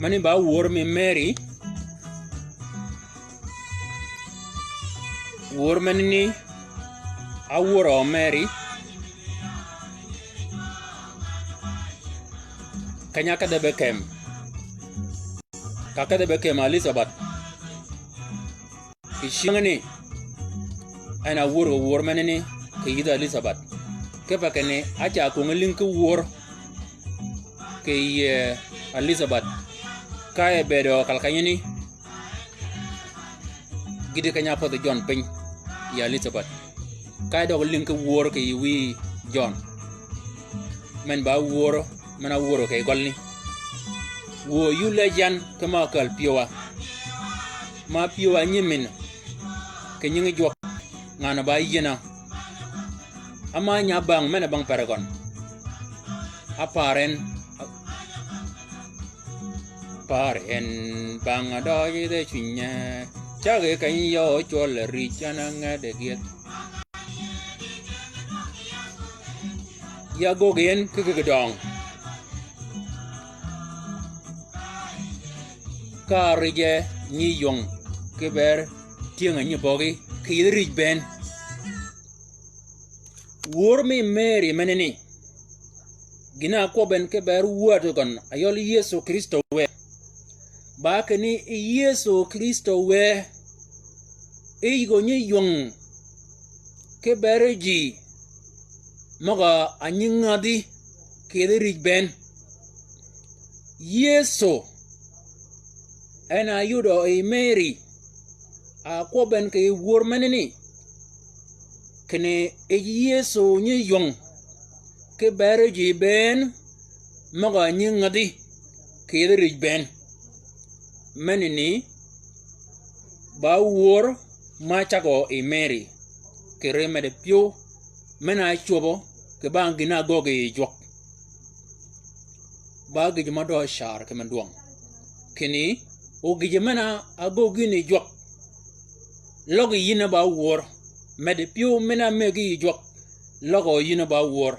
Mani ba wur mi Mary. Wur menani, a wur o Mary. Keny-a kedhe be kem. Ka kedhe be kem Elizabeth. Kì cyängani, en a wur kì wur menani, kì yïdhi Elizabeth. Kipe kinni, a ca kwöngi lïng ki wur, kì yï, eh, Elizabeth. Ka e bëëdø kal kenyani, gïti keny-a pädhi Jøn piny, yï Elizabeth. Ka e døg lïng ki wur kì yï wïy Jøn. Men ba wur, men-a wur kì gølni. Wuö yuu lej yan ki ma kääl pyëwa. Ma pyëwa nyimin. Kì nyingi jwøk. Ngan-a ba yiena. Ama nya bang men-a bang per gøn. Apar en. Par en bang-a døøj yi dhe cwinye. Cagi keny yø cwøl rïc yan-a ngede gyëdh. Ya göggi en ki gïggi døng. Ka rije nyi ywöng ki ber tyëng-a nyi bøggi ki yïdhi rij bënn. Wur mi Mary menani. Gïn-a ákwøb en ki ber wäd gøn, ayøl Yëso Krïstø wë. Ba kinni Yëso Krïstø wë. Yij gø nyi ywöng. Ki ber ji. Møg-a nyi ngädhi. Kì yïdhi rij bënn. Yëso. En a áyudø yi Mary. Akwøb en kì wur menani. Kinni yij Yëso nyi ywøng, ki beri ji bënn, møg-a nyi ngädhi, kì yethi rij bënn. Menani, ba wör ma cagø yi Meri, kì ri meddi pyëw, men-a cwöbø, kì bang gïn-a ágöggi yi jwøk. Ba gïjø mø døø car ki men dwøng. Kinni, o gïjø men-a ágöggi yïn yi jwøk. Løg yïn ba wör. Meddi pyëw men-a ámëggi yi jwøk. Løg yïn ba wör.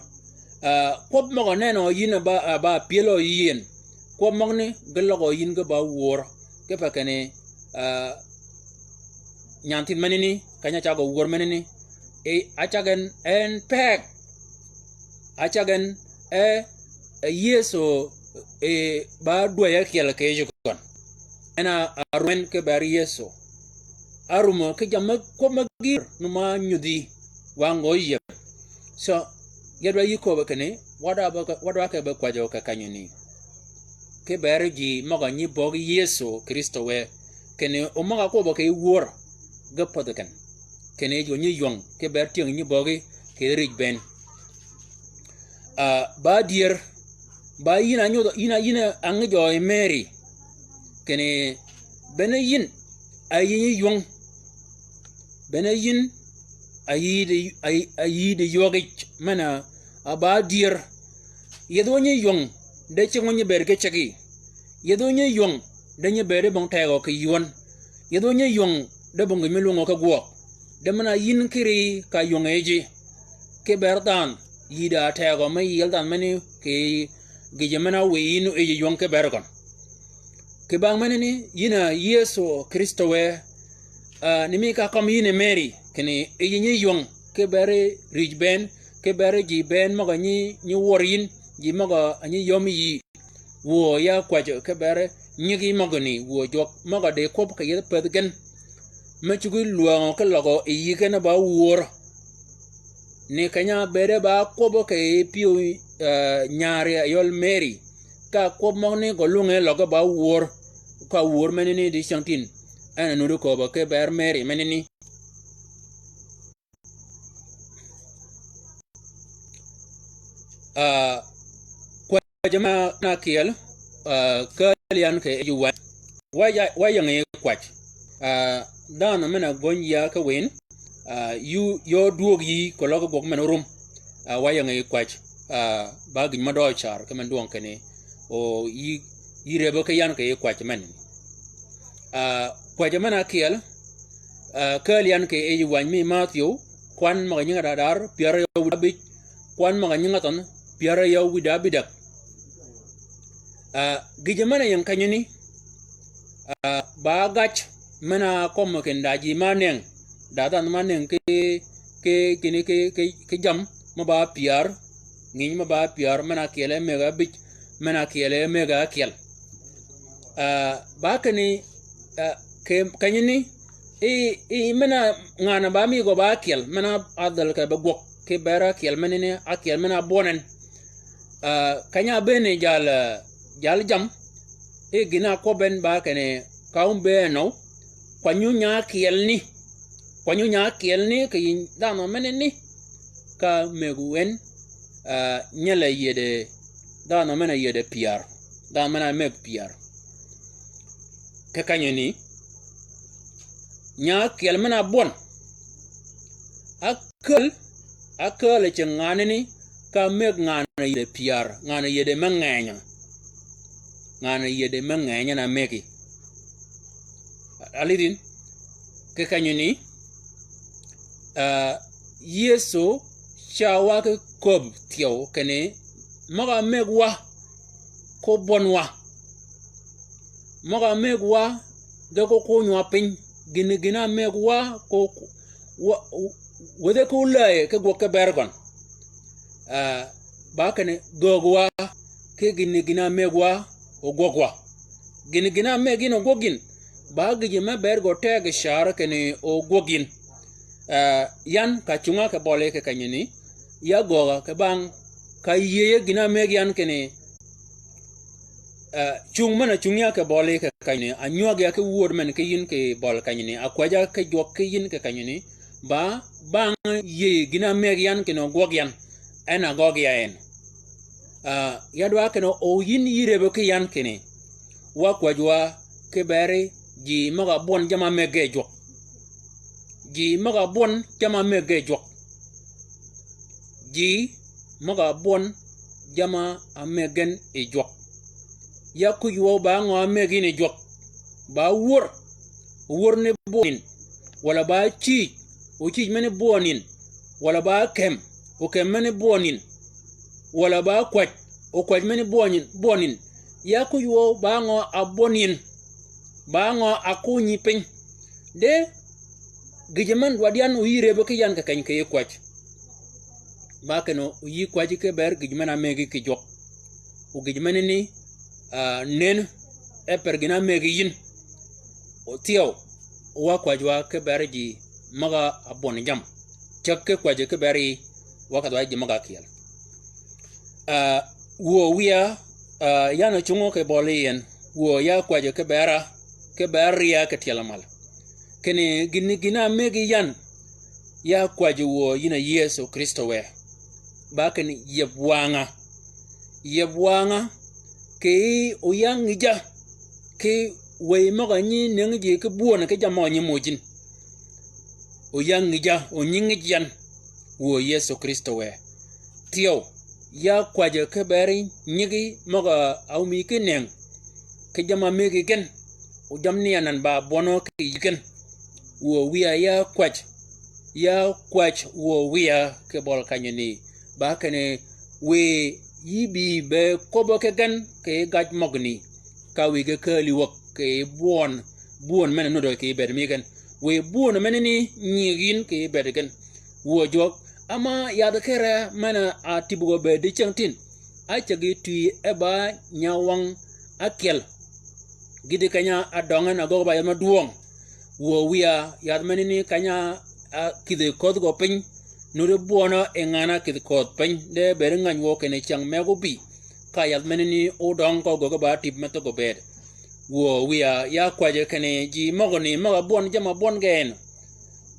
Ah, kwøb møg-a nenni yïn ba, ah, ba pyël yïn. Kwøb møgani ge løg yïn ge ba wör. Kipe kinni, ah, nyan thith menani, keny-a cagø wör menani. E, acag en, en pëg. Acag en, e, e Yëso, e, ba dwäj ákyel kì yij gøn. En a, a rwøm en ki beri Yëso. Arumø ki jammì kwøb mø gïr nu ma nyudhi wa ngø yïëb. So, ya dwa yï köbbi kinni, wa dwa ba, wa dwa ke be kwajjø kì kenyani. Ki beri ji møg-a nyi böggi Yëso Krïstø wë, kinni o møg-a kwøbbø kì wör ge pädhi gen. Kinni ji nyi ywøng, ki beri tyëng nyi böggi, kì rij bënn. Ah, ba dyër, ba yïn a nyodh, yïn a, yïn a ngïjø yi Meri. Kinni, bene yïn, a yï nyi ywøng. Bene yïn, a yï di, a yï, a yï di ywøg yij, men-a, a ba dyër. Yethi nyi ywøng, de cingø nyi bëëd ki ceg yi. Yethi nyi ywøng, de nyi bëëd bong tegø kì yï wøn. Yethi nyi ywøng, de bong gïn mi lwøngø ki gwøg. De men-a yïn kì ri ka ywøng yi ji. Ki beri dhanhø, yï da tegø me yiel dhanhø menani kì gïjø men-a wiy yïn yi ji ywøng ki beri gøn. Kì bang menani, yïn a Yëso Krïstø wë, ah, ni mi ka kømmi yïn yi Meri, kinni yï nyi ywøng, ki beri rij bënn, ki beri ji bënn møg-a nyi, nyi wør yïn, ji møg-a nyi yöm yï. Wuö ya kwäjjø ki beri nyigi møgani, wuö jwøk møg-a di kwøb kì yethi pädhi gen. Me cuggi lwängø ki løgø yi yï gen ba wör. Ni keny-a bëëde ba kwøbbø kì pyëw, eh, nyari a yøl Meri. Ka kwøb møgani gø lwønge løgge ba wör. Ka wör menani di cyängtïn. En a nuti köbbø ki beri Meri menani. Ah, kwäjjø men-a kyel, ah, kääl yan kì yij wänyi. Wa ya, wa ying yi kwäj. Ah, dhanhø men-a gøny ya ki win, ah, yuu, yöö dwöög yï keløg gwøg men-a rum. Ah, wa ying yi kwäj. Ah, ba gïn mø døø car ki men dwøng kinni. O yï, yï rëbø ki yan kì yij kwäj men. Ah, kwäjjø men-a kyel, ah, kääl yan kì yij wänyi mi Mathyew, kwan møg-a nyingi dadar, pyär yøw wïdá bïj, kwan møg-a nyingi athønh, pyär yøw wïdá bïdäg. Ah, gïjø men-a ying kenyani, ah, ba gaj, men-a kømmi kinni da ji ma nëng, da dhanhø ma nëng ki, ki, kinni ki, ki, ki jammì, mø ba pyär, ngïny mø ba pyär, men-a kyel e mëgg-a bïj, men-a kyel e mëgg-a kyel. Ah, ba kinni, ah, kì, kenyani, i, i, men-a ngan-a ba mi gø ba kyel, men-a adhäl kì be gwøg, ki beri ákyel menani, ákyel men-a bwøn en. Ah, keny-a bënni jal, ah, jal jammì, i gïn-a kwøbbi en ba kinni, ka wun bëënø, kwany-a nya kyelani, kwany-a nya kyelani kì yïn dhanhø menani, ka mëggu en, ah, nyel-a yïëde, dhanhø men-a yïëde pyär, dhanhø men-a mëgg pyär. Kì kenyani, nya kyel men-a bwøn. Ákääl, ákääl cing nganani, ka mëgg ngan-a yïëde pyär, ngan-a yïëde me ngeny. Ngan-a yïëde me ngeny en a mëggi. Alidh yïn, kì kenyani, ah, Yëso ca wa ki köbbi thyew kinni, møg-a mëgg wa, ko bwøn wa. Møg-a mëgg wa, ge ko kony wa piny, gïn, gïn-a mëgg wa, ko, wa, wädhi ko läy ki gwøg ki beri gøn. Ah, ba kinni göög wa, ki gïn, gïn-a mëgg wa, o gwøg wa. Gïn, gïn-a mëgg yïn o gwøg yïn, ba gïjø me bëëd gø tegø car kinni o gwøg yïn. Ah, yan ka cunga kì bøli kì kenyani, ya gööga kì bang, ka yïëye gïn-a mëgg yan kinni, ah, cung men-a cungi ya kì bøli kì kenyani, a nywag ya ki wööd men ki yïn kì bøli kenyani, a kwäjja ki jwøk ki yïn kì kenyani, Ba bang yïëy gïn-a mëggi yan kinni ogwøg yan. En a gøggi ya en. Ah, ya dwa kinni o yïn yï rëbbi ki yan kinni. Wa kwäjji wa ki beri ji møg-a bwøn jamm-a mëggi yi jwøk. Ji møg-a bwøn jamm-a mëggi yi jwøk. Ji møg-a bwøn jamm-a mëggi yi jwøk. Ya kwïj wøw ba ngø a mëggi yïn yi jwøk. Ba wör, wör ni bwøn yïn. Walà ba cïj, o cïj men ni bwøn yïn. Walà ba kem, o kem men ni bwøn yïn. Walà ba kwäj, o kwäj men ni bwøn yïn, bwøn yïn. Ya kwïj wøw ba ngø a bwøn yïn. Ba ngø a kunyi piny. De gïjø men dwaddi yan o yï rëbbi ki yan kì keny kì yï kwäj. Ba kinni o yï kwäjji ki ber gïj men-a mëggi ki jwøk. O gïj menani, ah, nen, e per gïn-a mëggi yïn. O thyew, wa kwäjji wa ki ber ji møg-a bwøn jamm. Cäg ki kwäjji ki ber yi, wa kadh wa ji møg-a kyel. Ah, wuö wiya, ah, yan ocungø kì bøli yi en, wuö ya kwäjji ki bera, ki ber riya kì tyel mal. Kinni gïn, gïn-a mëggi yan, ya kwäjji wuö yïn a Yëso Krïstø wë. Ba kinni yëb wang'a. Yëb wang'a, kì o ya ngïja, ki wëy møg-a nyi nëngi ji ki bwönø ki jammì møg-a nyi muuj yïn. O ya ngïja, o nyi ngïj yan, wuö Yëso Krïstø wë. Thyew, ya kwäjji ki beri nyigi møg-a omi ki nëng, ki jamm-a mëggi gen, o jammì ni anan ba bwønø kì yï gen. Wuö wiya ya kwäj, ya kwäj wuö wiya kì bøl kanyani. Ba kinni wëy yï bï be köbbø ki gen kì gaj møgani. Ka wëy ge kääli wäg kì bwøn, bwön men-a nuddø kì bëëd mi gen. Wëy bwönø menani nyïg yïn kì bëëd gen. Wuö jwøk, ama yadh kere men-a tïbø gø bëëd diceng tin. Ácägi twi e ba nyawang ákyel. Gïti keny-a dønge na gøggi ba yadh ma dwøng. Wuö wiya yadh menani keny-a kïdhi ködh gø piny. Nuddi bwønø yi ngan-a kïdhi ködh piny. De bëëd ngäny wuö kinni cyäng mëgg óbï. Ka yadh menani odøng gø gøggi ba tïb me thøggi bëëd. Wuö wiya ya kwäjji kinni ji møgani møg-a bwøn jamm-a bwøn gen.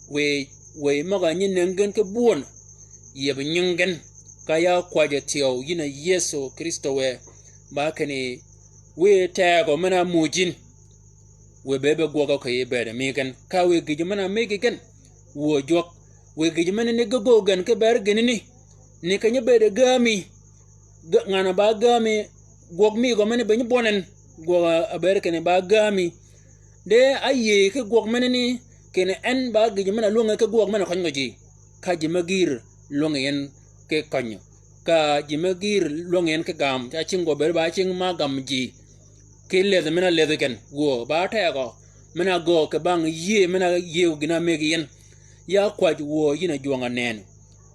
Wëy, wëy møg-a nyi nëng gen ki bwönø. Yëb nying gen. Ka ya kwäjji thyew yïn a Yëso Krïstø wë. Ba kinni wëy tegø men-a muuj yïn. Wëy be be gwøgø kì yï bëëd mi gen. Ka wëy gïj men-a mëggi gen. Wuö jwøk. Wëy gïj menani ge göög gen ki ber gïnani. Ni keny-a bëëd gäämi. Ge-, ngan-a ba gäämi, gwøg mi gø meni be nyi bwøn en, gwøg-a ber kinni ba gäämi. De áyïëy ki gwøg menani, kinni en ba gïj men-a lwänge ki gwøg men-a køny gø ji. Ka ji me gïïr lwänge yi en ki kønyø. Ka ji me gïïr lwänge yi en ki gam, ca cing gø bëëd ba cing ma gam ji. Ki ledhi men-a ledhi gen, wuö, ba tegø, men-a göög kì bang yïëy, men-a yïëy gïn-a mëggi yi en. Ya kwäj wuö yïn a jwøng-a nëën.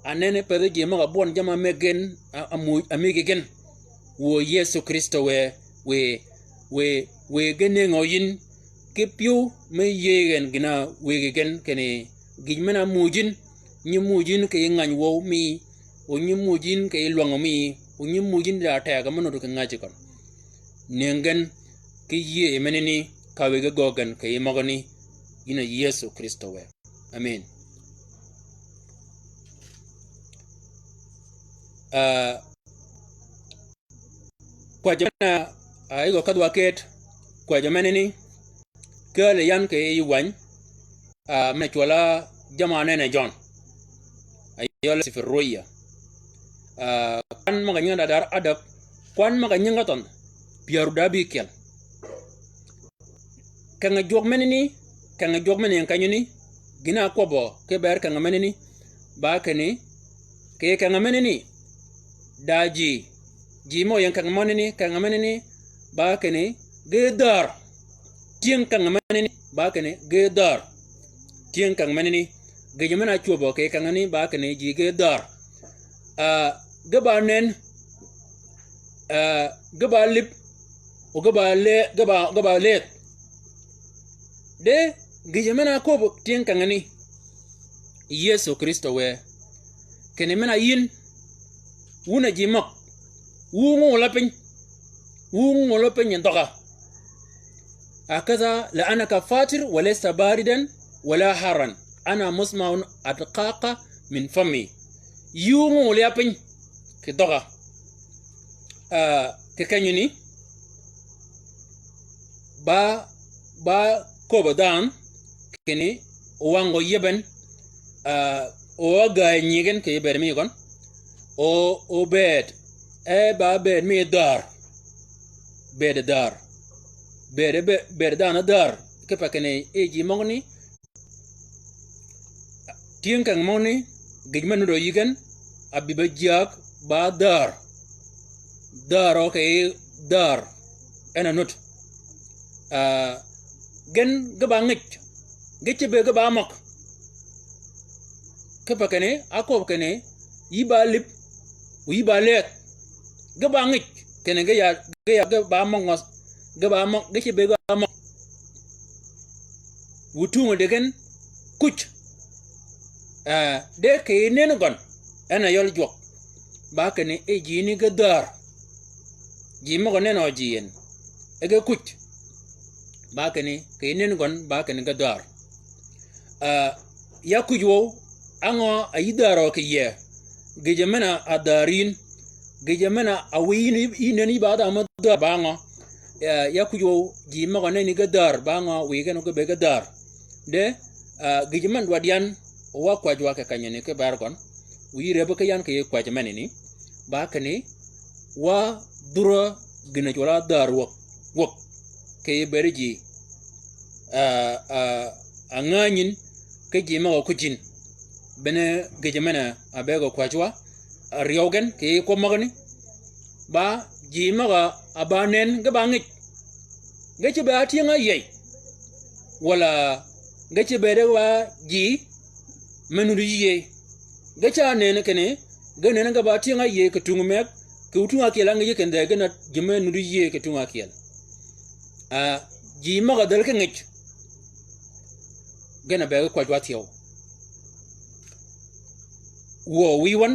Anëni pëthi ji møg-a bwøn jamm-a mëggi gen, a, a muuj, a mëggi gen. Wuö Yëso Krïstø wë, wë, wë, wë ge nëngø yïn, ki pyëw me yïëy gen gïn-a wëggi gen, kinni gïj men-a muuj yïn, nyi muuj yïn kì yï ngäny wøw mi, o nyi muuj yïn kì yï lwängø mi, o nyi muuj yïn da tegø me nudd kì ngäjji køn. Nëng gen, ki yïëy menani, ka wëy ge göög gen kì yï møgani, yïn a Yëso Krïstø wë. Amen. Ah, kwäjjø men-a, ah, yï gø kädh wa kët, kwäjjø menani, kääl yan kì yï wäny, ah, men-a cwøll-a jamm-a nënni Jøn. Ayøl sifir ruya. Ah, kwan møg-a nyinge da dar ádäg, kwan møg-a nyinge thønh, pyäru da ábïkyel. Keng-a jwøk menani, keng-a jwøk men-a ying kenyani, gïn-a ákwøbbø ki ber keng-a menani, ba kinni, kì keng-a menani, da ji, ji mø ying keng-a menani, keng-a menani, ba kinni, ge dhäär, tyëng keng-a menani, ba kinni, ge dhäär, tyëng keng-a menani, gïjø men-a ácwöbbø kì keng-a ni, ba kinni, ji ge dhäär. Ah, ge ba nënn, ah, ge ba lïb, o ge ba le-, ge ba, ge ba lëëdh. De gïjø men-a áköbbi tyëng keng-a ni, Yëso Krïstø wë, kinni men-a yïn, wun a ji møg, wu ngol-a piny, wu ngol-a piny yi dhøg-a. Hakadha, li'annaka fatir wa lasta baridan wa la harran. ana musma'un adqaqa min fami. Yï óngø lyab piny kì dhøga. Ah, kì kenyani, ba, ba köbbi dhanhø kinni, o wangø yïben, ah, o ágäy nyingi gen kì bëëd mi gøn. O, o bëëd, e ba bëëd mi dhäär. Bëëd dhäär. Bëëd, bëëd, bëëd dhanhø dhäär. Kipe kinni, e ji møgani, tyëng keng møgani, gïj me nudø yï gen, abï be jyääg ba dhäär. Dhäär o kì dhäär. En a nud. Ah, gen ge ba ngij. Ge cïbe ge ba møg. Kipe kinni, aköbbi kinni, yï ba lïb, o yï ba leeth. Ge ba ngij, kinni ge ya, ge ya, ge ba møg ngø, ge ba møg, ge cïbe ge ba møg. Wu tungi di gen kuc. Ah, de kì yï nen gøn, en a yøl jwøk. Ba kinni e ji ni ge dhäär. Ji møg-a nenø ji en. E ge kuc. Ba kinni, kì yï nen gøn, ba kinni ge dhäär. Ah, ya kuc wøw, á ngø a yï dhäär o kì yie. Gïjø men-a dhäär yïn. Gïjø men-a wiy yïn, yï nen yï ba dhanhø me dhäär ba ngø. Ah, ya kuc wøw, ji møg-a nenni ge dhäär, ba ngø wiy gen o ge be ge dhäär. De, ah, gïjø men dwaddi yan, wa kwäjji wa kì kenyani ki bër gøn. Wu yï rëbbi ki yan kì yï kwäjji menani. Ba kinni, wa dhurø gïn-a cwøl-a dhäär wäg, wäg. Kì yï bëëd ji. Ah, ah, a ngänyin, ki ji møg-a kuj yïn. Bene gïjø men-a bëgg-a kwäjji wa. Aryøw gen, kì yï kwøb møgani. Ba, ji møg-a ba nen, ge ba ngij. Ge cïbe a tyëng-a yïëy. Walà ge cïbe de ba ji me nuti yïëy. Ge ca nënni kinni, ge nënni ge ba tyëng-a yïëy kì tung meg, kì wu tung ákyel á ngïj kinni de gen a ji me nuti yïëy kì tung ákyel. Ah, ji møg-a dhäl ki ngij. Gen a be ge kwäjji wa thyew. Wuö wïy wøn,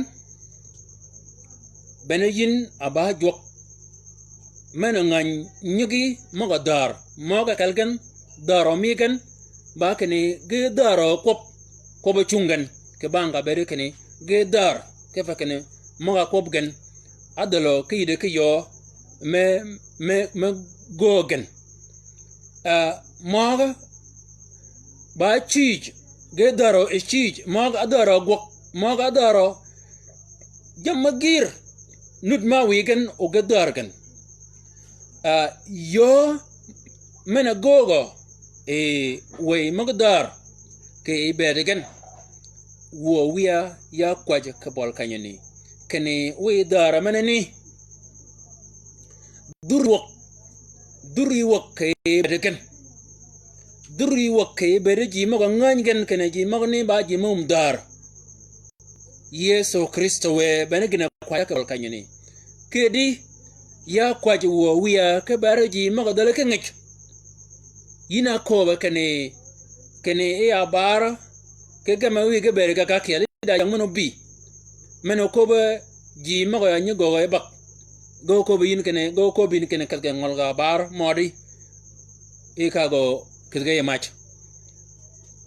bene yïn a ba jwøk. Men-a ngäny nyigi møg-a dhäär, møg-a kel gen, dhäär o mi gen, ba kinni ge dhäär o kwøb, kwøb-a cung gen, kì bang ka bëëd kinni, ge dhäär, kipe kinni, møg-a kwøb gen, ádhäl o ki yïddi ki yöö, me, me, me göög gen. Ah, møg-a ba cïj, ge dhäär o e cïj, møg-a dhäär o gwøg, møg-a dhäär o jammì gïïr, nud ma wiy gen o ge dhäär gen. Ah, yöö men-a göögø, e, wëy møg-a dhäär, kì bëëd gen. Wuö wïya ya kwäjji kì bøli kenyani. Kinni wiy dhäär menani. Dhur wäg, dhur yï wäg kì bëëd gen. Dhur yï wäg kì bëëd ji møg-a ngäny gen kinni ji møgani ba ji me wum dhäär. Yëso Krïstø wë bene gïn-a kwäjji kì bøli kenyani. Kedi, ya kwäjji wuö wïya ki bër ji møg-a dhäl ki ngij. Yïn a köbbe kinni, kinni e ya bar, ki gemme wïy ge bëëd ge ka ákyel, da yag men obï. Men oköbbe ji møg-a nyi gögge bag. Ge oköbbi yïn kinni, ge oköbbi yïn kinni kedh ge ngøl ga bar mødi. I ka gø kïdhi ge yi mac.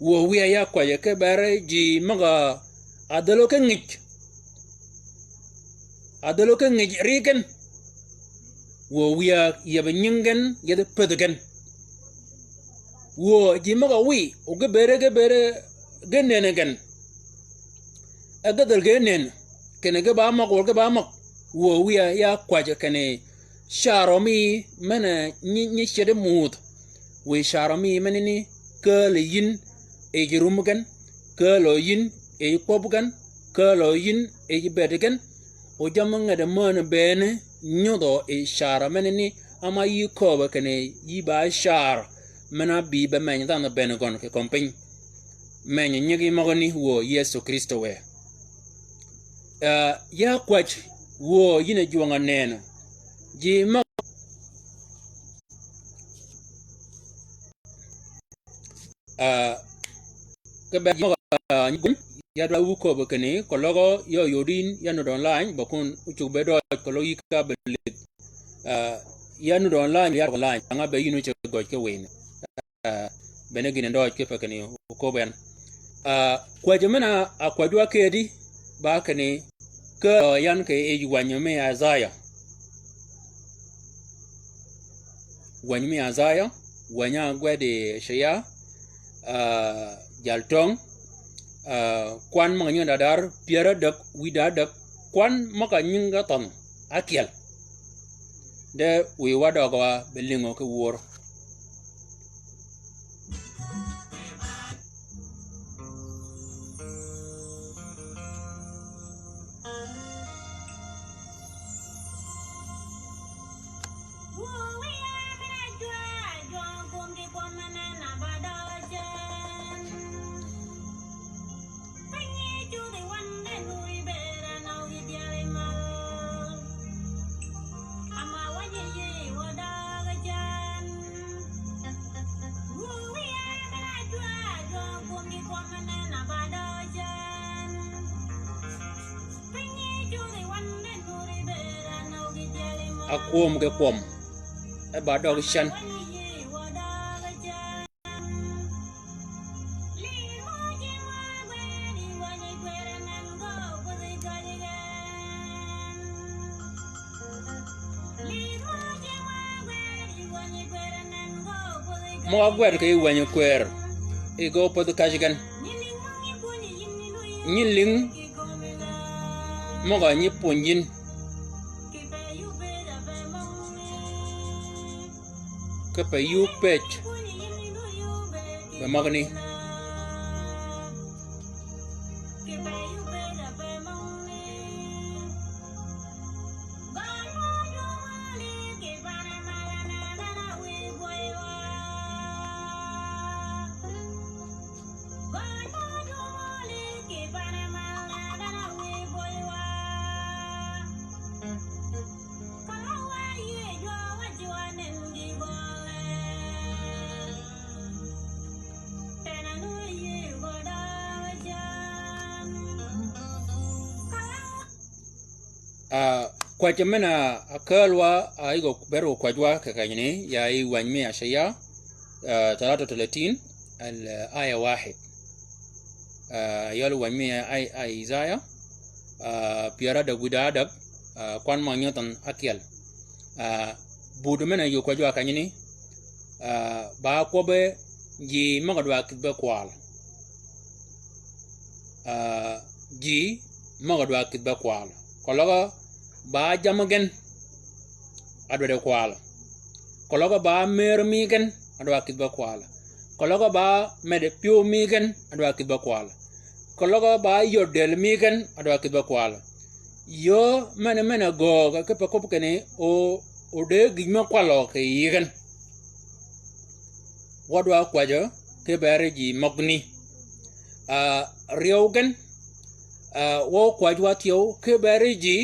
Wuö wïya ya kwäjji ki bër ji møg-a dhäl ki ngij. A dhäl ki ngij ri gen. Wuö wïya yeb nying gen, yedhi pëthi gen. Wuö ji møg-a wiy, o ge bëëde, ge bëëde, ge nënni gen. E ge dhäl ge nënni, kinni ge ba møg, wøl ge ba møg. Wuö wïya ya kwäjji kinni carø mi men-a nyi, nyi cedi muuth. Wiy carø mi menani, kääl yïn, e yi rum gen, kääl o yïn, e yi kwøb gen, kääl o yïn, e yi bëëd gen, o jammì ngede männi bëëni, nyodhø yi carø menani, ama yï köbbe kinni yï ba car, men-a bï be meny dhanhø bënn gøn kì kömi piny. Meny nyigi møgani wuö Yëso Krïstø wë. Ah, ya kwäjji wuö yïn a jwøng-a nënni. Ji møg-, ah, ki bër ji møg-a, ah, nyi gum, ya dwa wu köbbe kinni, keløg ya oyod yïn, ya nudd online, ba kun ócuggi be døøj, keløg yï ka be lidh. Ah, ya nudd online, ya online, anga be yïn ócuggi gøj ki wïyni. Ah, bene gïn-a døøj kipe kinni oköbbi en. Ah, kwäjji men-a ákwäjji wa kedi, ba kinni, kääl yan kì yij wänyi mi Isaiah. Wänyi mi Isaiah, wänyi-a ágwed yi Ishaya, ah, jal töng, ah, kwan møg-a nyingi da dar, pyär ádäg, wïdá ádäg, kwan møg-a nyingi thønh ákyel. De wiy wa døg wa be lïngø ki wör. Akwöm ki kwøm, e ba døg cen. Møg-a ágwed kì yij wänyi kwër, yi gø pädhi käjji gen. Nyi lïng møg-a nyi pwönyi yïn. Kipe yï ópëj be møgani. Ah, kwäjji men-a ákääl wa, ah, yï gø ber kwäjji wa kì kenyani, ya yij wänyi mi Ishaya, ah, talata wa talatin, al, ah, aya wahid. Ah, yøl wänyi mi Isaiah, ah, pyär ádäg wïdá ádäg, ah, kwan møg-a nyingi thønh ákyel. Ah, buti men-a yï gø kwäjji wa kenyani, ah, ba kwøbbi ji møg-a dwa kïdhi be kwal. Ah, ji møg-a dwa kïdhi be kwal. Keløg-a ba jammì gen, ádwaddi kwal. Keløg-a ba mër mi gen, ádwa kïdhi be kwal. Keløg-a ba meddi pyëw mi gen, ádwa kïdhi be kwal. Keløg-a ba yod dël mi gen, ádwa kïdhi be kwal. Yöö men-a men-a göög kipe kwøb kinni o, o de gïj me kwallø kì yï gen. Wa dwa kwäjjø ki beri ji møgani. Ah, ryeew gen, ah, wa kwäjji wa thyew ki beri ji,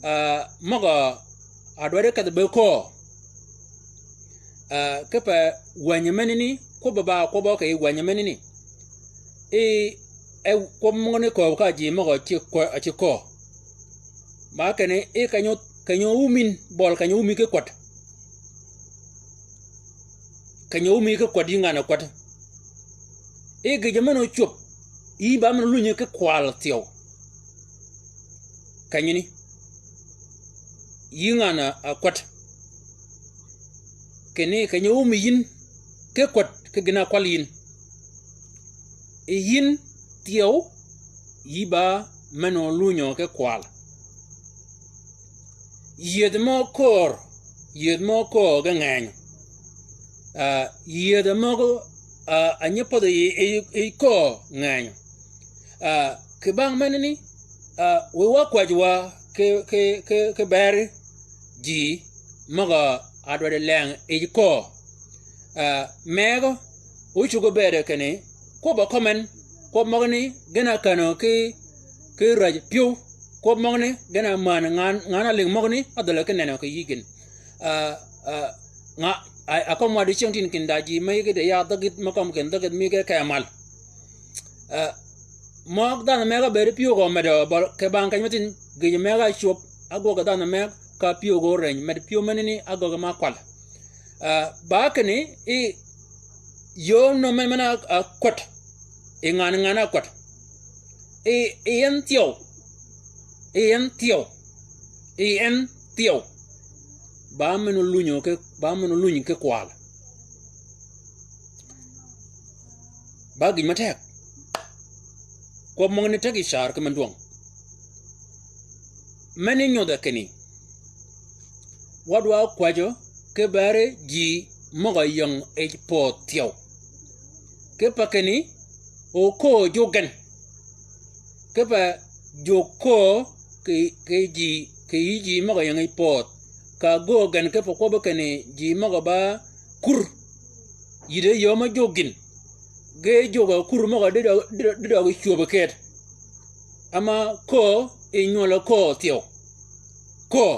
ah, møg-a ádwaddi kedhi be köö. Ah, kipe wänyi menani, kwøbbi ba kwøbbø kì yij wänyi menani. I, e kwøb møgani kööb ka ji møg-a áci köö, áci köö. Ba kinni, i keny-a, keny-a ómi yïn, bøli keny-a ómi ki kwäd. Keny-a ómi ki kwäd yï ngan-a kwäd. I gïjø men-a ócwöb, yï ba men-a lunyi ki kwal thyew. Kenyani. Yï ngan-a kwäd. Kinni keny-a ómi yïn ki kwäd, ki gïn-a ákwal yïn. Yïn thyew, yï ba men-a ólunyø ki kwal. Yiedh mø köör, yiedh mø köör ge ngenyø. Ah, yiedh mø ge, ah, a nyi pädhi yi, yi, yi köör ngenyø. Ah, kì bang menani, ah, wiy wa kwäjji wa ki, ki, ki, ki beri ji møg-a ádwaddi leng yij köör. Ah, megø, ócuggi bëëdø kinni, kwøbb-a kømmi en, kwøb møgani, gïn-a känø ki, ki räj pyëw, kwøb møgani, gïn-a männi ngan, ngan-a álïng møgani, ádhälø ki nenø kì yï gïn. Ah, ah, nga, a, a kømmi wa dicyängtïn kinni da ji me yï ge de ya dhägïdh, me kømmi kinni dhägïdh mi ge ke mal. Ah, møg dhanhø megø ábëëd pyëw gø medø, bøli kì bang keny mø thïn, gïjø megø ácwöb, ágwøg dhanhø megø, ka pyëw gø óreny, med pyëw menani, ágøggi ma kwal. Ah, ba kinni, i, yöö nø men, men-a, ah, kwäd. I ngan ngan a kwat. I, i en thyew. I en thyew. I en thyew. Ba men oluny ki, ba men oluny ki kwal. Ba gïj matek. Kwøb møgani teg yi car ki men dwøng. Men nyodhe kinni, wa dwa kwäjjø ki beri ji møg-a ying yi pödh thyew. Kipe kinni, oköö jug gen. Kipe jug köö ki, ki ji, ki yï ji møg-a ying yi pödh. Ka göög gen kipe kwøbbi kinni ji møg-a ba kur. Yïde yöö me jug gïn. Ge jug-a kur møg-a di dø-, di dø-, di døgi cwöbbi ked. Ama köö i nywøl köö thyew. Köö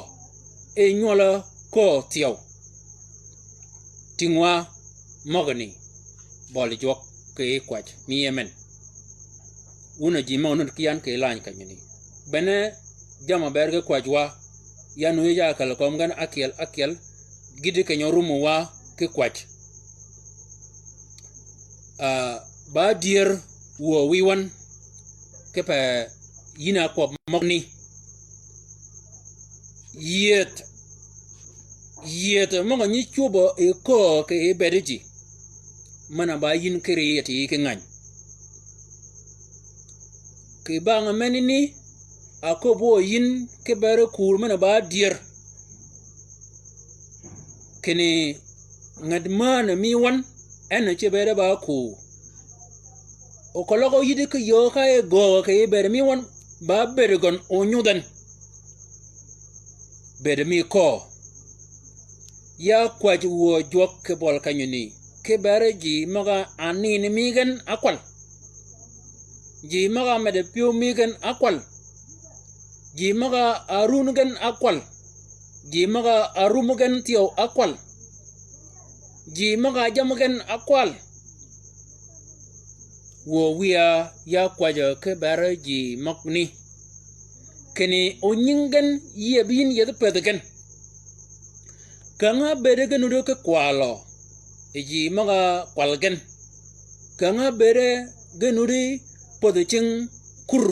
i nywøl köö thyew. Tyngwa møgani bøli jwøk ki kwäj mi yemen. Wun a ji møg-a nud ki yan ki lany kenyani. Bene jamm-a ber ki kwäjwa. Yan wïj a käl kömi gen ákyel ákyel. Gïti keny orumø wa ki kwäj. Ah, ba dyër wuö wiy wøn, kipe yïn a kwøb møgani. Yieth, yieth møg-a nyi cwöbø yi köö ki yi bëëdi ji. Men-a ba yïn ki riid yi ki ngäny. Kì bang menani, aköbbi yïn ki beri kur men-a ba dyër. Kinni nget männi mi wøn, en ce bëëde ba kur. O keløg yïddi ki yöö ka yi göög kì bëëdi mi wøn, ba bëëdi gøn onyudh en. Bëëdi mi köö. Ya kwäj wuö jwøk ki bøl kenyani, ki beri ji møg-a ánïn mi gen ákwal. Ji møg-a ámed pyëw mi gen ákwal. Ji møg-a árun gen ákwal. Ji møg-a árum gen thyew ákwal. Ji møg-a ájam gen ákwal. Wuö wiya ya kwäjjø ki beri ji møgani. Kinni onying gen yie bi yïn yethi pëthi gen. Käng-a ábëëde ge nuddi ki kwalø yi ji møg-a kwal gen. Käng-a ábëëde ge nuddi pödhi cing kur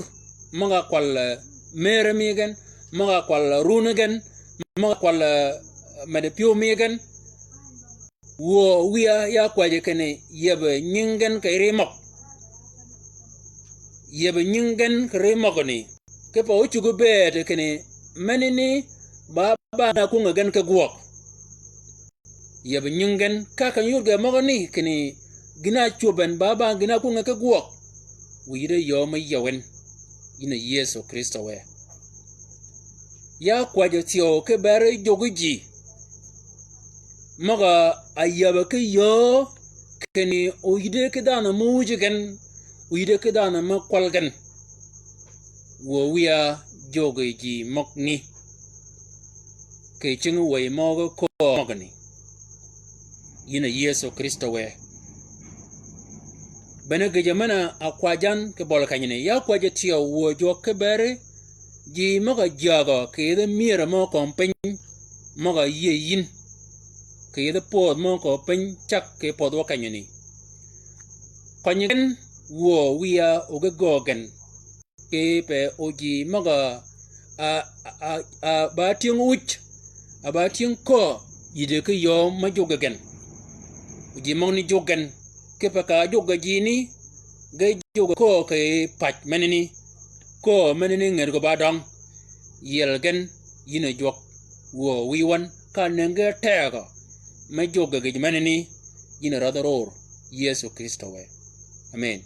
møg-a kwal, eh, mëre mi gen, møg-a kwal, eh, runi gen, møg-a kwal, eh, medi pyëw mi gen. Wuö wiya ya kwäjji kinni yieb nying gen kì ri møg. Yieb nying gen kì ri møgani. Kipe ócuggi bëëd kinni menani ba bang gïn-a kwöngi gen ki gwøg. Yieb nying gen ka kenyi yud ge møgani kinni gïn-a cwöbben ba bang gïn-a kwöngi ki gwøg. Wïj de yöö me yiew en. Yïn a Yëso Krïstø wë. Ya kwäjjø thyew ki beri juggi ji møg-a áyäbø ki yöö kinni oyïddi ki dhanhø me wuj gen, oyïddi ki dhanhø me kwal gen. Wuö wiya juggi ji møgani. Kì cing wëy møgø köö møgani. Yïn a Yëso Krïstø wë. Bene gïjø men-a ákwäjjan ki bøl kenyani. Ya kwäjji thyew wuö jwøk ki beri ji møg-a jyägø kì yïdhi myër mø kömi piny møg-a yïëy yïn. Kì yïdhi pödh mø kömi piny cag ki pödhwa kenyani. Kønyi gen wuö wiya o ge göög gen. Kipe o ji møg-a, a, a, a, a ba tyëng wuj, a ba tyëng köö, yïddi ki yöö me juggi gen. O ji møgani juggi gen, kipe ka juggi ji ni, ge juggi köö kì pac menani, köö menani nget gø ba døng. Yiel gen, yïn a jwøk, wuö wiy wøn, ka nëngi tegø, me juggi gïj menani, yïn a rädhi ror, Yëso Krïstø wë. Amen.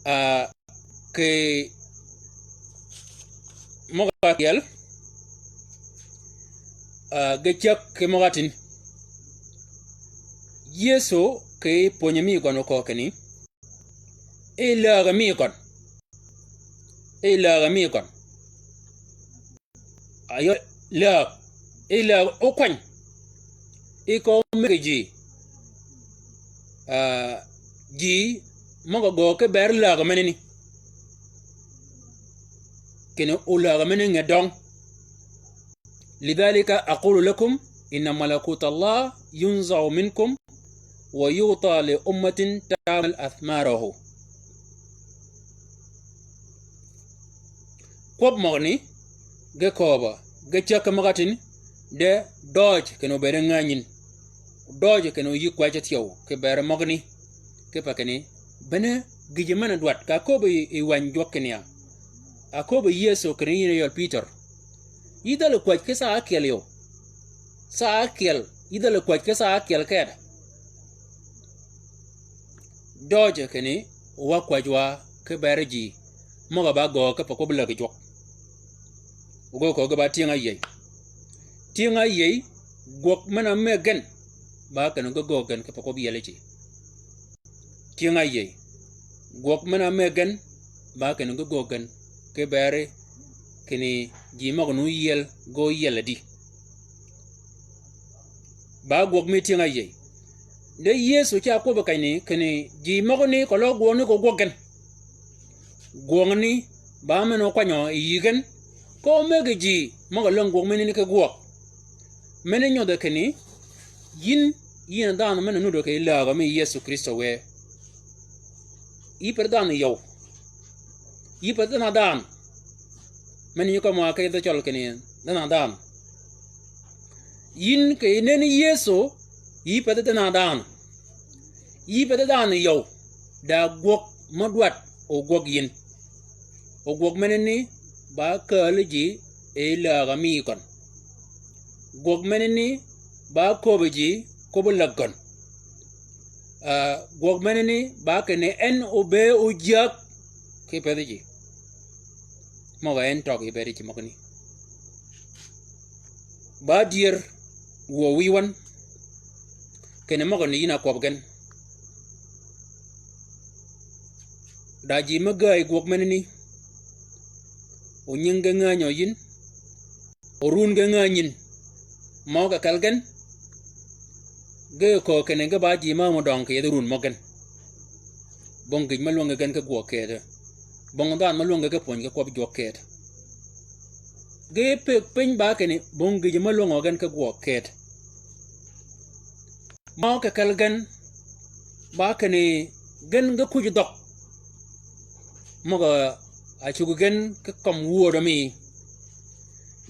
Ah, kì møg-a ákyel, ah, ge cäg ki møg-a átïn. Yëso kì pwönyi mi gøn oköö kinni, i lägø mi gøn. I lägø mi gøn. Ayø läg. I läg ókwany. I köö mëggi ji. Ah, ji møg-a göög ki beri lägø menani. Kinni olägø menani nge døng. Lidhalika aqulu lakum, Inna malakut Allah yunza'u minkum wa yu'ta li ummatin ta'mal athmarahu. Kwøb møgani, ge kööbø, ge cäg ki møg-a tïni, de døøj kinni obëëd ngänyin. Døøj kinni oyï kwäjji thyew, kì beri møgani, kipe kinni, bene gïjø men-a dwadd, ka akööb yi, yi wäny jwøk kinni ya. Akööb yi Yëso kinni yïn a yøl Pïtør. Yï dhäli kwäj ki saa ákyel yøw. Saa ákyel, yï dhäli kwäj ki saa ákyel kedi. Døøj kinni, wa kwäjji wa ki beri ji møg-a ba göög kipe kwøb läg jwøk. Ogöög köög ge ba tyëng-a áyïëy. Tyëng-a áyïëy, gwøg men-a mëggi gen, ba kinni ge göög gen kipe kwøb yieli ji. Tyëng-a áyïëy, gwøg men-a mëggi gen, ba kinni ge göög gen, ki beri kinni ji møg-a nu yiel, ge óyiel adi. Ba gwøg mi tyëng-a áyïëy. De Yëso ca kwøbbi kenyi kinni ji møgani keløg gwøgani ko gwøg gen. Gwøgani ba men-a ókwanyø yi yï gen, ko mëggi ji møg-a läng gwøg menani ki gwøg. Men-a nyodhø kinni, yïn, yïn a dhanhø men-a nudø kì yij lägø mi Yëso Krïstø wë. Yï pe dhanhø yøw. Yï pe dhanhø dhanhø. Men-a nyi kømmi wa ki yij dhø cøl kinni dhanhø dhanhø. Yïn kì yij nënni Yëso, yï pe dhanhø dhanhø. Yï pe dhanhø yøw, da gwøg mø dwadd ogwøg yïn. Ogwøg menani ba kääl ji yi läg-a mi køn. Gwøg menani ba köbbi ji kwøbbi läg køn. Ah, gwøg menani ba kinni en obëë ojäg ki pedhi ji. Møg-a en tøg yi bëëdi ji møgani. Ba dyër wuö wïy wøn. Kinni møgani yïn a kwøb gen. Da ji me gäyi gwøg menani, o nying ge ngänyi yïn, o run ge ngänyin. Mø kì kel gen, ge köög kinni ge ba ji mø mø døng kì yethi run mø gen. Bong gïj me lwøngi gen ki gwøg keti. Bong dhanhø me lwøngi ki pwöny ki kwøb jwøk keti. Ge pëgg piny ba kinni bong gïj me lwøngø gen ki gwøg keti. Mø kì kel gen, ba kinni gen ge kuj dhøg. Møg-a cuggi gen ki kømmi wödø mi.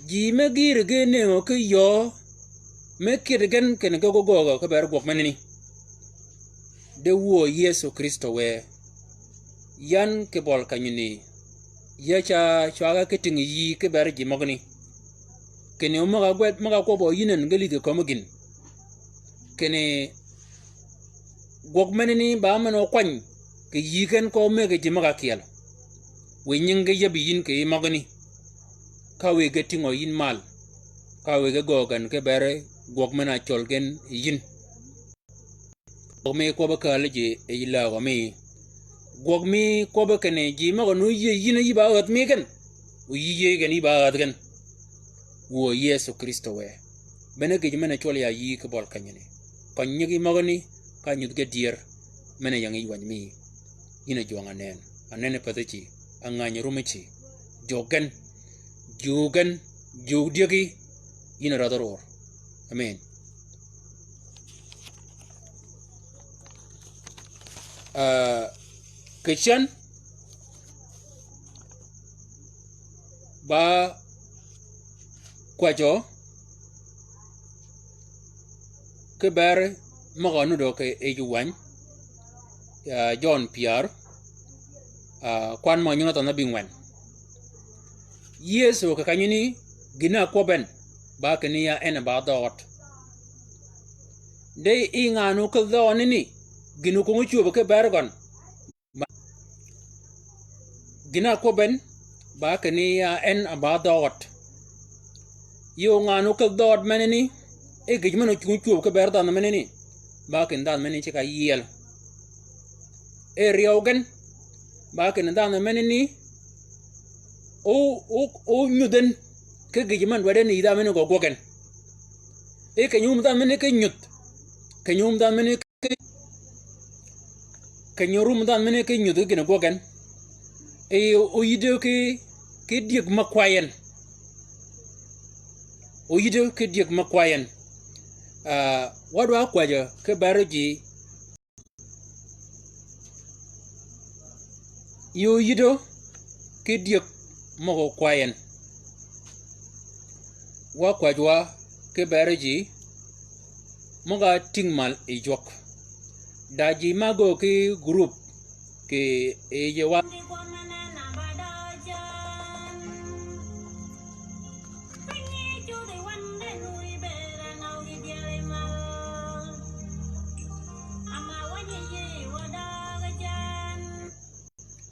Ji me gïïri ge nëngø ki yöö me kïddi gen kinni ge gø göögø ki beri gwøg menani. De wuö Yëso Krïstø wë. Yan kì bøl kenyani. Ya ca cwagø ki tïngi yïí ki beri ji møgani. Kinni o møg-a gwed, møg-a kwøbbø yïn en ge lïdhi kömi gïn. Kinni gwøg menani ba men-a ókwany kì yïí gen ko mëggi ji møg-a kyel. Wiy nying ge yäbbi yïn kì yij møgani. Ka wiy ge tïngø yïn mal. Ka wiy ge göög gen ki beri gwøg men-a ácöl gen yi yïn. Gwøg mi kwøbbi kääl ji yi lägø mi. Gwøg mi kwøbbi kinni ji møg-a nu yïëy yïn yï ba ädh mi gen. O yï yïëy gen yï ba ädh gen. Wuö Yëso Krïstø wë. Bene gïj men-a cwøl ya yïí ki bøl kenyani. Køny nyigi møgani, ka nyudh ge dyër. Men-a ying yij wäny mi. Yïn a jwøng anen. Anen yi pedhi ji. Angänyi rumi ji. Jug gen. Jug gen. Jug dyëgi. Yïn a rädhi ror. Amen. Ah, kì cen ba kwäjjø ki beri møg-a nudø kì yij wäny, ah, Jøn pyär, ah, kwan mø nyingi thønh ábïngwen. Yëso kì kenyani gïn-a ákwøb en, ba kinni ya en a ba dhøød. De yi ngan-a óködh dhøødani ni, gïn-a kwöngi cwöbø ki beri gøn. Gïn-a ákwøb en, ba kinni ya en a ba dhøød. Yi o ngan-a óködh dhøød menani, e gïj men-a ócung cwöbø ki beri dhanhø menani, ba kinni dhanhø menani ceg-a yiel. E ryøw gen, ba kinni dhanhø menani, o, o, o nyudh en, ki gïj men-a dwaddi en yi dhanhø menani gø gwøg en. E keny-a wum dhanhø menani ki nyudh, keny-a wum dhanhø menani ki, keny-a rum dhanhø menani ki nyudh ki gïn-a gwøg en. E, o yïddi ki, ki dyëg me kway en. O yïddi ki dyëg me kway en. Ah, wa dwa kwäjjø ki bero ji, yi óyïdø ki dyëg møg-a kwäy en. Wa kwäjji wa ki bero ji møg-a tïng mal yi jwøk. Da ji ma göög ki group kì yij wa